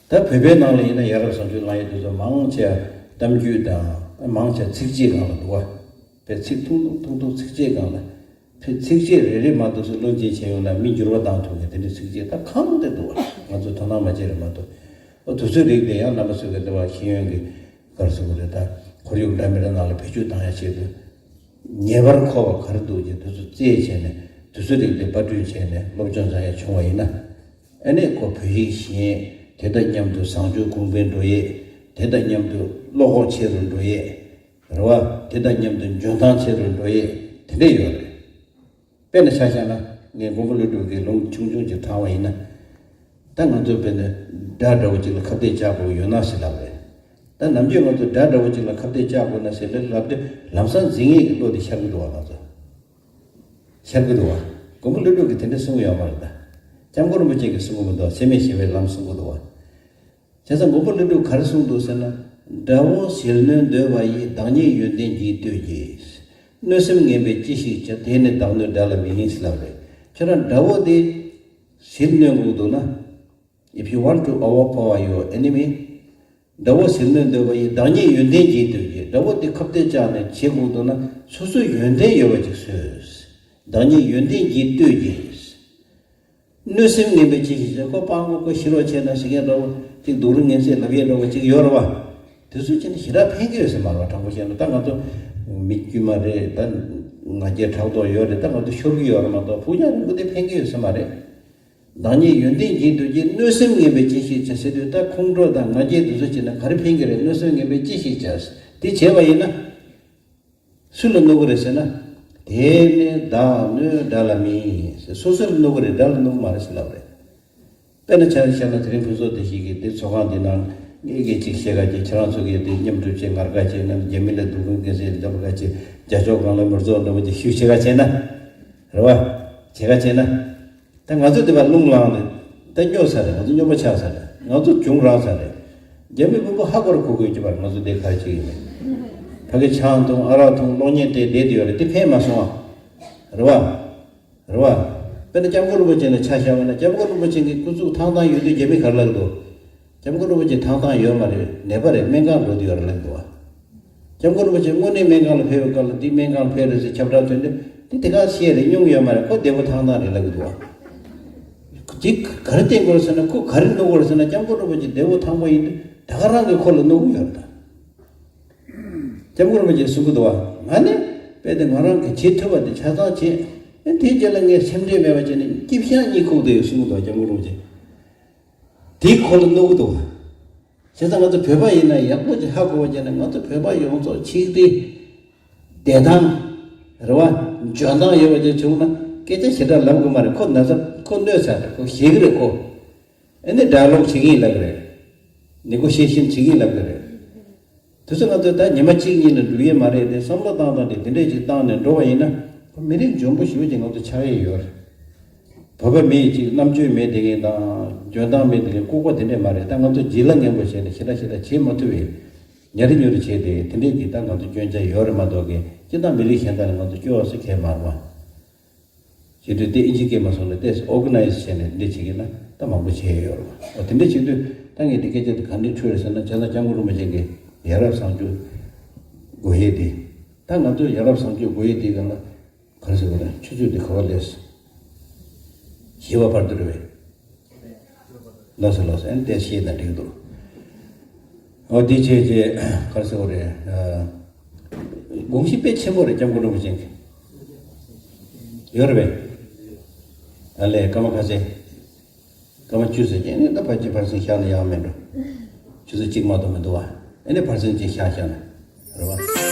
ད་བོད་པའི་ནང་ལ་ཡིན་ན་ཡ་རབས་བཟང་སྤྱོད་བསླབ་ཡས་དེ་ཚོ་མང་ཆེ་བ་གཏམ་རྒྱུད་དང་མང་ཆེ་བ་ཚིགས་བཅད་སྒང་ལ་འདུག་བ། དཔེ་ཚིག་ཐུང་ཐུང་ཐུང་ཐུང་ཚིགས་བཅད་སྒང་ལ། ཕ་ཚིགས་བཅད་རེ་རེ་མ་གཏོགས་སུ་བློ་འབྱེད་བྱས་ཡོང་ན་མི་འགྱུར་བ་བཏང་ཐུབ་མཁན་དེ་འདྲའི་ཚིགས་བཅད་ད་གང་དེ་འདུག་བ། ང་ཚོ་དོ་སྣང་མ་བྱས་རེད་མ་གཏོགས། ཨོ་དུས་ཚོད་རིགས་དེ་ཡང་རྣམ་པ་ཚོ་གི་འདི་བ་ཤེས་ཡོན་གྱི་ག་རེ་ཟེར་དགོས་རེད། ད་ཁོར་ཡུག་འདྲ་མི་འདྲ་ནང་ལ་བེད་སྤྱོད་བཏང་ཡ་ཆེད་དུ། ངེས་པར་མཁོ་བ་ག་རེ་འདུག་ཅེས་དུས་ཚོད་བཙལ་བྱས་ནས་དུས་ཚོད་རིགས་དེ་པར་སྐྲུན་བྱས་ནས་སློབ་སྦྱོང་བྱ་ཡ་བྱུང་བ་ཡིན་ན། ཨ་ནི་ཁོ་བོད་ཡིག་ཤེས། དེ་དང་མཉམ་དུ་བཟང་སྤྱོད་གོང་འཕེལ་འགྲོ་ཡས། དེ་དང་མཉམ་དུ་བློ་ཁོག་ཆེ་རུ་འགྲོ་ཡས། རེད་བ། དེ་དང་མཉམ་དུ་འཇོན་ཐང་ཆེ་རུ་འགྲོ་ཡས་དེ་འདྲས་ཡོད་རེད། དཔེར་ན་ཆ་བཞག་ན་ངས་མགོན་པོ་ཀླུ་སྒྲུབ་ཀྱི་ལུང་ཆུང་ཆུང་ཅིག་དྲངས་པ་ཡིན་ན། ད་ང་ཚོ་དཔེར་ན་དགྲ་འདྲ་བོ་ཅིག་ལ་ཁ་གཏད་བཅག་དགོས་ཡོད་ན་ཟེར་ལབ་རེད། ད་ནམ་རྒྱུན་ང་ཚོ་དགྲ་འདྲ་བོ་ཅིག་ལ་ཁ་གཏད་བཅག་དགོས་ན་ཟེར་ལབ་དུས་ལམ་སང་འཛིང་ངེས་ཀྱི་བློ་དེ་ཤར་གི་འདུག་བ། ང་ཚོ་ཤར་གི་འདུག་བ། མགོན་པོ་ཀླུ་སྒྲུབ་ཀྱིས་དེ་འདྲ་གསུང་གི་ཡོད་མ་རེད་ད། སྐྱབས་མགོན་རིན་པོ་ཆེ་གིས་གསུང་གི་མི་འདུག་སེམས་མེད་ཞི་བའི་ལམ་གསུང་གི་འདུག་བ། བྱས་ཙང་མགོན་པོ་ཀླུ་སྒྲུབ་ག་རེ་གསུངས་འདུག་ཟེར་ན། དགྲ་བོ་ཟིལ་གནོན་འདོད་པ་ཡིས། བདག་ཉིད་ཡོན་ཏན་གྱིས་གཏོད་ཀྱི། གནོད་སེམས་ངན་པས་ཅི་ཞིག་བྱ། དེས་ནི་བདག་གནོད་དགྲ་ལ་མིན་ཟེར་ལབ་རེད། ཁྱོད་རང་དགྲ་བོ་དེ་ཟིལ་གནོན་དགོས་འདུག་ན། If you want to overpower your enemy, དགྲ་བོ་ཟིལ་གནོན་འདོད་པ་ཡིས། བདག་ཉིད་ཡོན་ཏན་གྱིས་གཏོད་ཀྱི། དགྲ་བོ་དེ་ཁ་གཏད་བཅག་ནས་བྱེད་དགོས་འདུག་ན་སོ་སོ་ཡོན་ཏན་ཡོད་པ་ཅིག་བཟོས། བདག་ཉིད་ཡོན་ཏན་གྱིས་གཏོད་ཀྱི། གནོད་སེམས་ངན་པས་ཅི་ཞིག་བྱ། ཁོ་སྤྲང་པོ་ཁོ་ཤི་རོགས་བྱས་ན་ཟེར་མཁན་འདྲ་བོ་ཅིག་སྡུག་རུས་ངན་ཟེར་ལབ་ཡས་འདྲ་བོ་ཅིག་ཡོད་རེད་བ། དེ་ཚོ་བྱས་ན་ཞེ་དྲག་ཕན་གྱི་ཡོད་ས་མ་རེད་བ། དྲང་པོ་བཤད་ན་ད་ང་ཚོ་མི་དཀྱུས་མ་རེད། ད་ང་རྒྱལ་ཕྲག་དོག་ཡོད་རེད། ད་ང་ཚོ་ཤོར་གྱི་ཡོད་རེད་མ་གཏོགས་ཕུགས་རྒྱང་རིང་པོ་དེ་ཕན་གྱི་ཡོད་ས་མ་རེད། བདག་ཉིད་ཡོན་ཏན་གྱིས་གཏོད་ཀྱི། གནོད་སེམས་ངན་པས་ཅི་ཞིག་བྱ་ཟེར་དུས། ད་ཁོང་ཁྲོ་དང་ང་རྒྱལ་དེ་ཚོ་བྱས་ན་ག་རེ་ཕན་གྱི་རེད། གནོད་སེམས་ངན་པས་ཅི་ཞིག་བྱ། དེ་བྱས་པ་ཡིན་ན། སུ་ལ་གནོད་ཀྱི་རེད་ཟེར་ན། དེས་ནི་བདག་གནོད་དགྲ་ལ་མིན་ཟེར། སོ་སོ་ལ་གནོད་ཀྱི་རེད། དགྲ་ལ་གནོད་ཀྱི་མ་རེད་ཟེར་ལབ་རེད། དཔེར་ན་ཆ་བཞག་ན་དེ་རིང་ཕུན་ཚོགས་བདེ་སྐྱིད་ཀྱི་དེ་ཚོགས་ཁང་འདི་ནང་ངེད་ཀྱིས་ཅིག་བཤད་ག་བྱེད། ཁྱེད་རང་ཚོ་གིས་དེ་མཉམ་སྒྲུབ་བྱེད། ངར་ག་བྱེད་ན། རྒྱ་མི་ལ་སྡུག་རུས་ངན་ཟེར་འདྲ་པོ་ག་བྱེད། རྒྱ་ཤོག་སྒང་ལ་མི་རྫོགས་འདྲ་པོ་ཅིག་ཞུ་བྱེད་ག་བྱེད་ན། རེད་བ། བྱེད་ག་བྱེད་ན། ད་ང་ཚོ་དེ་བར་རླུང་ལངས་ནས་ད་སྨྱོ་ཚར་རེད། ང་ཚོ་སྨྱོ་པ་ཆགས་ཚར་རེད། ང་ཚོ་གྱོང་རག་ཚར་རེད། རྒྱ་མི་དཔོན་པོ་ཧ་གོ་ར་གོ་དགོས་ཀྱི་བར་ང་ཚོ་དེ་ག་རེ་བྱེད་ཀྱི་ཡིན་མེད། ཕ་གི་ཆང་འཐུང་། ཨ་རག་འཐུང་། གློག་བརྙན་བལྟས་བསྡད་དེ་ཡོད་རེད། དེ་ཕན་མ་སོང་ཨ། རེད་བ། རེད་བ། དཔེར་ན་སྐྱབས་མགོན་རིན་པོ་ཆེ་ལ་ཆ་བཞག་པ་ན། སྐྱབས་མགོན་རིན་པོ་ཆེ་གི་སྐུ་གཟུགས་ཐང་ཐང་ཡོད་དུས་རྒྱ་མི་ག་རེ་ལབ་འདུག་སྐྱབས་མགོན་རིན་པོ་ཆེ་ཐང་ཐང་ཡོད་མ་རེད། ནད་པ་རེད། སྨན་ཁང་འགྲོ་དུས་ཡོད་རེད་ལབ་འདུག་བ། སྐྱབས་མགོན་རིན་པོ་ཆེ་དངོས་གནས་སྨན་ཁང་ལ་ཕེབས་པའི་སྐབས་ལ་འདི་སྨན་ཁང་ལ་ཕེབས་རེད་ཟེར་ཁྱབ་བསྒྲགས་ཐོན་དུས་འདི་དེ་ག་བཤད་རེད། སྙུང་ཡོད་མ་རེད། ཁོ་བདེ་པོ་ཐང་ཐང་རེད་ལབ་གི་འདུག་བ། འདི་ག་རེ་བསྟན་དགོས་རེད་ཟེར་ན། ཁོ་ག་རེ་གནོད་དགོས་རེད་ཟེར་ན། སྐྱབས་མགོན་རིན་པོ་ཆེ་བདེ་པོ་ཐང་པོ་ཡིན་དུས་ད་ག་རང་གིས་ཁོ་ལ་གནོད་གི་ཡོད་རེད་ད། སྐྱབས་མགོན་རིན་པོ་ཆེས་གསུང་གི་འདུག་བ། ང་ནི་དཔེ་དེ་ང་རང་གིས་བྱེད་ཐུབ་པ་དེ་ཆ་ཚང་བྱེད། ཨེ་དེའི་རྗེས་ལ་ངས་སེམས་ཁྲལ་མེད་པ་བྱས་ནས་སྐྱིད་ཤང་གཉིད་ཁུག་བསྡད་ཡོད་གསུང་གི་འདུག་བ། སྐྱབས་མགོན་རིན་པོ་ཆེ་དེ་ཁོ་ལ་གནོད་གི་འདུག་བ། བྱས་ཙང་ང་ཚོ་བོད་པ་ཡིན་ན་ཡག་པོ་ཅིག་ཧ་གོ་བ་བྱས་ན། ང་ཚོ་བོད་པ་ཡོངས་རྫོགས་ཆིག་སྒྲིལ་བདེ་ཐང་རེད་བ། འཇོན་ཐང་ཡོད་པ་ཅིག་བྱུང་ན་སྐད་ཆ་ཞེ་དྲག་ལབ་དགོས་མ་རེད། ཁོ་ན་ཚ་ཁོ་གནོད་ཚར་རེད། ཁོ་ཞེད་གི་རེད་ཁོ། ཨ་ནི་ཌའི་ལོག་བྱེད་ཀྱིན་ལབ་ཀྱི་རེད། ནི་ཁོ་ཤེས་བཞིན་བྱེད་ཀྱིན་ལབ་ཀྱི་རེད། དེ་ཚོ་ང་ཚོས་ད་ཉི་མ་གཅིག་གཉིས་ལ་འགྲུབ་ཡས་མ་རེད་དེ། བསམ་བློ་བཏང་སྟངས་དེ་དེ་འདྲས་ཅིག་བཏང་ནས་འགྲོ་བ་ཡིན་ན། ཁོ་མི་རིགས་འཇོན་པོ་ཞེ་པོ་ཅིག་ང་ཚོ་ཆགས་ཡས་ཡོད་རེད། བོད་པ་མི་ཡིས་ཅིག་རྣམ་དཔྱོད་མེད་བསྡད་མཁན་དང་འཇོན་ཐང་མེད་བསྡད་མཁན་ལྐུགས་པ་དེ་འདྲས་མ་རེད། ད་ང་ཚོ་བརྗེ་ལ་ངན་པོ་བྱས་ནས་ཞེ་དྲག་ཞེ་དྲག་བྱེད་མ་ཐུབ་པའི་ཉ་རི་ཉོ་རི་བྱས་ཏེ་དེ་འདྲས་ཀྱི་ད་ང་ཚོ་སྐྱོན་ཆ་ཡོད་རེད་མ་གཏོགས་ཀྱི། སྤྱིར་བཏང་མི་རིགས་གཞན་དག་ལ་ང་ཚོ་སྐྱོ་བ་སེ་གས་མ་རེད་བ། བྱེད་དུས་དེ་ཨིན་ཇི་སྐད་མ་སོང་ནས་ཏེས་ཨོར་ག་ནའི་ཛི་བྱས་ནས་འདི་བྱེད་ཀྱི་ན་ད་མང་པོ་བྱས་ཡོད་རེད་བ། འོ་དེ་འདྲ་བྱེད་དུས་ད་ངས་འདི་སྐད་ཆ་དེ་ག་འདྲ་འཁྲུལ་རེད་ཟེར་ན། བྱས་ན་སྐྱབས་མགོན་རིན་པོ་ཆེ་གིས་ཡ་རབས་བཟང་སྤྱོད་དགོས་ཡས་དེ། ད་ང་ཚོས་ཡ་རབས་བཟང་སྤྱོད་དགོས་ཡས་དེ་ག་ལ་ག་རེ་ཟེར་དགོས་རེད། ཆུ་ཚོད་དེ་ག་བ་སླེབས། བཞི་པ་བར་དུ་རེད་པས། ལགས་སོ་ལགས་སོ། ཨ་ནི་དེ་ཤེས་ན་འགྲིག་འདུག་འོ་དེ་བྱས་རྗེས་ག་རེ་ཟེར་དགོས་རེད། ཨ། དགོངས་གཞི་དཔེ་ཆེན་པོ་རེད། སྐྱབས་མགོན་རིན་པོ་ཆེ་གི་ཡོད་རེད་པས། ཨ་ལས་སྐར་མ་ག་ཚད། སྐར་མ་བཅུ་ཙམ་ཅིག་ཨ་ནི་ད་ཕར་ཅིག་ཕར་ཚུར་བཞག་ན་ཡག་མེད་འགྲོ། ཆུ་ཚོད་གཅིག་མ་གཏོགས་མི་འདུག་བ། ཨ་ནི་ཕར་ཚུར་ཅིག་བཞག་བཞག་ན་རེད་བ།